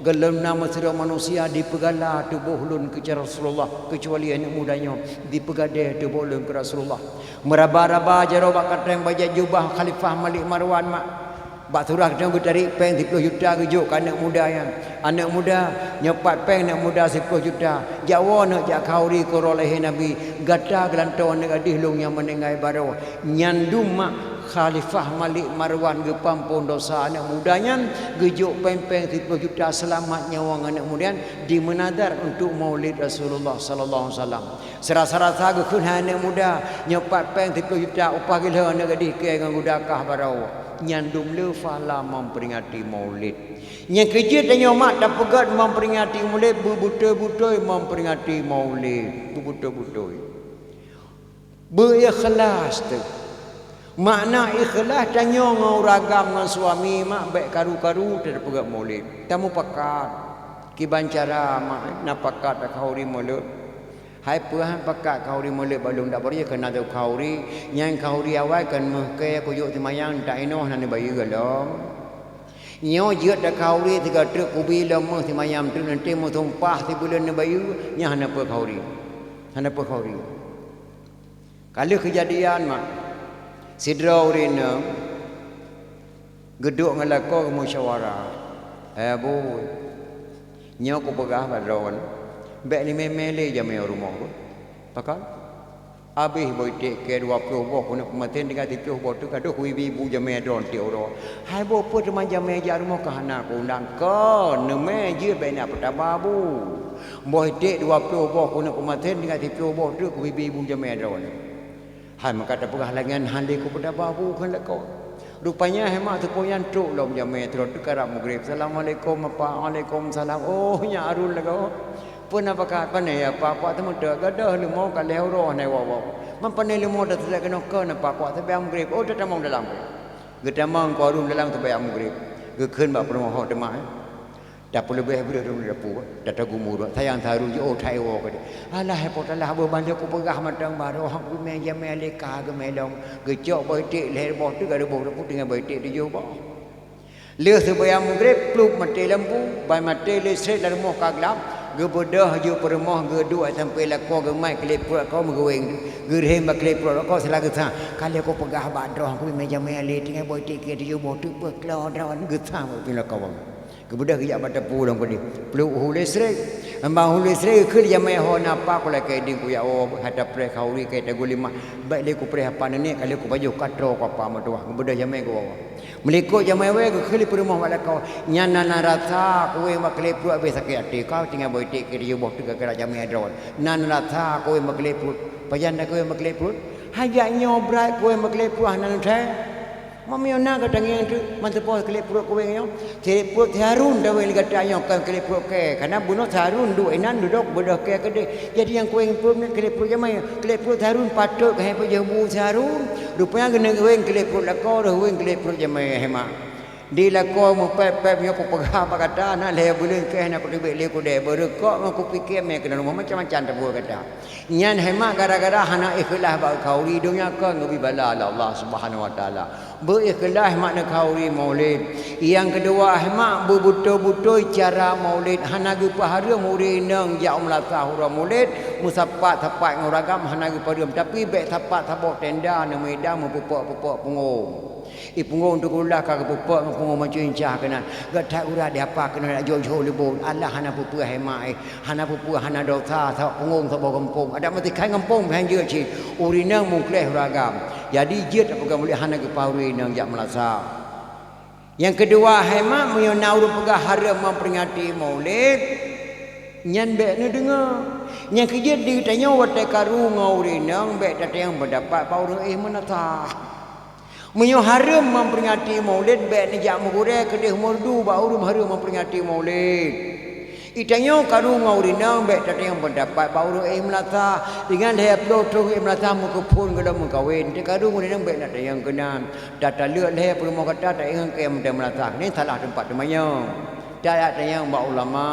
gohlom na meusidroe manusia dipeugala tuboh lôn keu Rasulullah, keucuali aneuëk muda nyoe dipeugadée tuboh lôn keu Rasulullah. Meuraba-raba jaroe bak katreng bajée jubah Khalifah Malik Marwan mak. Bak surah geutanyoe geutarék péng siplôh juta geujok keu aneuëk muda nyan. Aneuëk muda, nyoe pat péng aneuëk muda siplôh juta. Jak woe neuëk jak khanduri keu uroe lahé Nabi. Gata geulantoe aneuëk gadih lôn nyang meuninggai baroe. Nyan dum mak Khalifah Malik Marwan geupampon dosa aneuëk muda nyan, geujok péng-péng siplôh juta, seulamat nyawöng aneuëk muda nyan, dimeunadar untuk maulid Rasulullah sallallahu alaihi wasallam. Seurasa-rasa geukheun, hai aneuëk muda, nyoe pat péng siplôh juta upah geuhleueng aneuëk gadih keu ngon gudakah baroe. Nyan dum le pahala memperingati maulid. Nyang keujeuet tanyoe mak tapeugét memperingati maulid, beubeutôi-beutôi memperingati maulid, beubeutôi-beutôi. Beuikhlas teuh. Makna ikhlas, tanyoe ngon ureuëng agam ngon suami mak bék karu-karu tapeugét maulid. Tamupakat. Kiban cara mak na pakat takhanduri maulid. Hai peue han pakat khanduri maulid bak lôn, dak bari keu na teu khanduri, nyang khanduri awai kon meuh kée kujok simayang, tak inoe hana neubayeue lom. Nyoe jeuet takhanduri sigoe treuk kubi lom meuh simayang treuk, nanti meusumpah sibuleuen neubayeue, nyan hana peue khanduri. Hana peue khanduri. Ka lheueh keujadian mak, sidroe ureuëng inong geuduek ngon lakoe geumusyawarah, "Hai Abu, nyoe kupeugah bak droeneuh, bék neumé-mé lé jamé u rumoh beuh. Pakon? Abéh boh iték kée dua ploh boh keuneuk peumaten, tinggai siplôh boh teuk, ka deuh kubi-bi bu jamé droeneuh tiek uroe. Hai boh, peue teuma jamé jak rumoh ka hana kuundang, kon neumé jeuet bék na peutaba bu." Boh iték dua ploh boh keuneuk peumaten, tinggai siplôh boh teuk kubi-bi bu jamé droeneuh. Hai meukat tapeugah lagée nyan, han lé kupeutaba bu kheun lakoe. Rupanya hai mak seupôt nyan trok lom jamé, troh teuka rab Maghrib. "Assalamualaikum Apa." "Waalaikumsalam." "Oh, nyak Arun lagoe. Peue na pakat?" "Pane ya Apa, kuat teumeuteuk, gadôh leumo ka lhée uroe hana woe-woe. Man pane leumo taseudek keunoe kon Apa, kuat sabé Maghrib." Oh, tatamong dalam. Geutamong keu Arun dalam sabé Maghrib. Geukheun bak peurumoh teuma, eh. Tapeuleubeh breueh droeneuh dapu, tatagumu droe, sayang saru jiôh that iwoe keudeh. Alah, hai po talah beuh, ban lheueh kupeugah mantong baroe, han kubi mé jamé lé ka geumé lom. Geucok boh iték lhée boh teuk, ka deuh boh dapu tinggai boh iték tujoh boh. Lheueh seumbahyang Maghrib, plup maté lampu, ban maté listrik lam rumoh ka glab, geubeudôh jeuet peurumoh, geuduek sampoe lakoe, geumat keulék pruet lakoe meugeuwéng, geurhem bak keulék pruet lakoe sira geusa. Ka lheueh kupeugah bak droe, han kubi mé jamé lé, tinggai boh iték keu tujoh boh teuk, peue klo droe geusa bak pih lakoe. Geubeudôh geujak bak dapu lom keudeh. Plup hu listrik. Amba hulôi sré geukheun jamé ho na apa ku lakée ding ku ya Allah, hata preh khauri kai tagulimah. Baik lé ku preh apa nenek kali ku pajoh katro ku apa meutuah ngeubeudoh jamé ku. Meulikot jamé wée geukheun lé peurumoh bak lakoe. Nyan na, na rasa kuwéng bak keulék pruet abéh sakét até. Kau tinggai boh iték keu tujoh boh teuk gara-gara jamé droe. Na, na rasa kuwéng bak keulék pruet. Pajan na kuwéng bak keulék pruet? Hajat nyoe brat kuwéng bak keulék pruet hana neuthai. Meunyoe na gata ngieng teuk, manteupo keulék pruet kuwéng nyoe. Keulék pruet si Harun dawéng lé gata nyoe kon keulék pruet kée. Kana bunoe si Harun duek inan dudoe beudôh kée keudeh. Jadi nyang kuwéng pruet nyan keulék pruet jamé. Keulék pruet si Harun patot keuhai peujeuet bu si Harun. Rupanya geuneuk wéng keulék pruet lakoe, reuh wéng keulék pruet jamé hemat. Di lakoe meupép-pép nyoe kupeugah bak gata, na lhée buleuen kée na kuteubiet lé kudée. Beureukoh ngon kupike mé keunan rumoh macam-macam tabuet gata. Nyan hemat gara-gara hana ikhlaih bak khauri donya kon geubi bala lé Allah Subhanahu Wa Taala. Beu ikhlaih makna khauri maulid. Nyang keudua hemat beubeutôi-beutôi cara maulid, hana geupeuhareuem ureuëng inong jak u meulasah uroe maulid, meusapat-sapat ngon ureuëng agam hana geupeuhareuem, tapi bék sapat saboh tenda neumeudang meupupok-pupok punggong. I punggong teugulah ka geupeupok ngon punggong mancung incah keunan. Gata urat di apa keunan jak jok-jok leubon. Allah hana peue-peue hai mak eh. Hana peue-peue hana dosa saboh punggong saboh gampông. Adak meutikhan gampông pih hanjeuet cit. Ureuëng inong meukleh ureuëng agam. Jadi jeuet tapeugah maulid hana geupeuhareuem ureuëng inong jak meulasah. Nyang keudua hai mak meunyoe na ureuëng peugah hareuem memperingati maulid, nyan bék neudeungoe. Nyang keujeuet di geutanyoe watée karu ngon ureuëng inong bék tatanyong peundapat bak ureuëng éh meulasah. Meunyoe hareuem memperingati maulid bék neujak meugurée keudeh meureudu bak ureuëng hareuem memperingati maulid. Geutanyoe karu ngon ureuëng inong bék tatanyong peundapat bak ureuëng éh meulasah. Deungon lhée ploh thon éh meulasah meukeuphon gohlom meukawen, teukaru ngon ureuëng inong bék neutanyong keunan. Tataleuek lhée peurumoh gata taingat keu nyang meulasah. Nyan salah teumpat teumanyong. Tajak tanyong bak ulama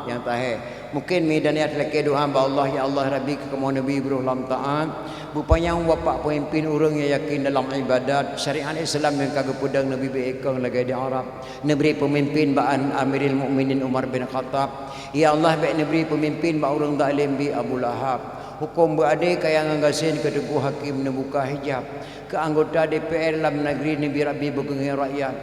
nyang sahé. Mungken mi dan ya talakée doá bak Allah, ya Allah Rabbi keu kamoe neubi brôh lam taát, beupanyang bapak peumimpin ureuëng nyang yakin dalam ibadat, syariat Islam nyang ka geupeudong neubi beuikong lagée di Arab, neubri peumimpin bak Amiril Mukminin Umar bin Khattab. Ya Allah bék neubri peumimpin bak ureuëng zalém bi Abu Lahab. Huköm beuadé kaya ngon gasien keu teungku hakim neubuka hijab. Keu anggota D P R lam nageri neubi Rabbi beugeungieng rakyat.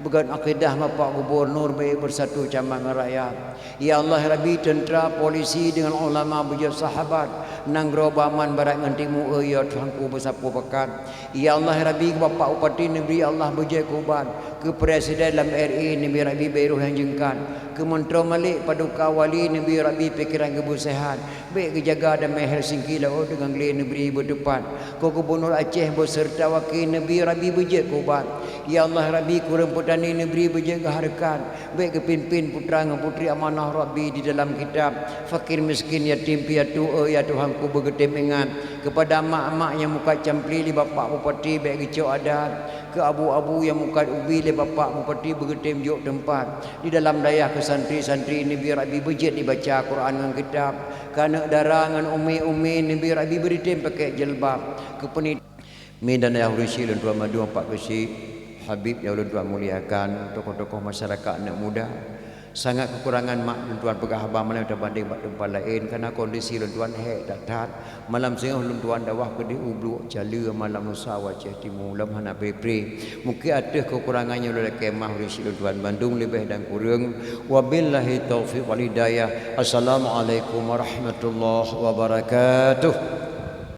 Beugét akidah Bapak Gubernur bék beusatu camat ngon rakyat. Ya Allah Rabbi teuntra polisi deungon ulama beujeuet sahabat. Nanggroe beuaman barat ngon timu eu ya Tuhanku beusapeue pakat. Ya Allah Rabbi keu Bapak Bupati neubri Allah beujeuet keu ubat. Keu presiden lam R I neubri Rabbi bék roh nyang jeungkat. Keu meuntroe Malik paduka wali neubri Rabbi pikeran geubeuseuhat. Bék geujaga damé Helsinki laôt deungon glé neubri beuteupat. Keu gubunur Aceh beuseureuta waki neubri Rabbi beujeuet keu ubat. Ya Allah Rabbi kureueng peutani neubri beujeuet geuhareukat. Bék geupimpin putra ngon putri amanah Rabbi di dalam kitab. Fakir miskin yatim piatu eu ya Tuhanku beugeutem ingat. Keupada mak-mak nyang mukat campli lé Bapak Bupati bék geucok adat. Keu abu-abu nyang mukat ubi lé Bapak Bupati beugeutem jok teumpat. Di dalam dayah keu santri-santri neubri Rabbi beujeuet dibaca Quran ngon kitab. Keu aneuk dara ngon umi-umi neubri Rabbi beuritem pakée jilbab. Keu peuni mi dan ayah ureuëng syik lôn tuan mandum Pak Geuchik, Habib nyang lôn tuan muliakan, tokoh-tokoh masyarakat aneuk muda. Sangat keukurangan mak lôn tuan peugah haba malam tabandeng bak teumpat laén, kareuna kondisi lôn tuan hék that-that. Malam singoh lôn tuan dakwah keudeh u Bluek Caleue malam lusa u Aceh Timu lom hana pré-pré. Mungken ateueh keukurangan nyoe lôn lakée meu'ah ureuëng syik lôn tuan bandum leubeh dan kureueng. Wabillahi taufiq wal hidayah. Assalamualaikum warahmatullahi wabarakatuh.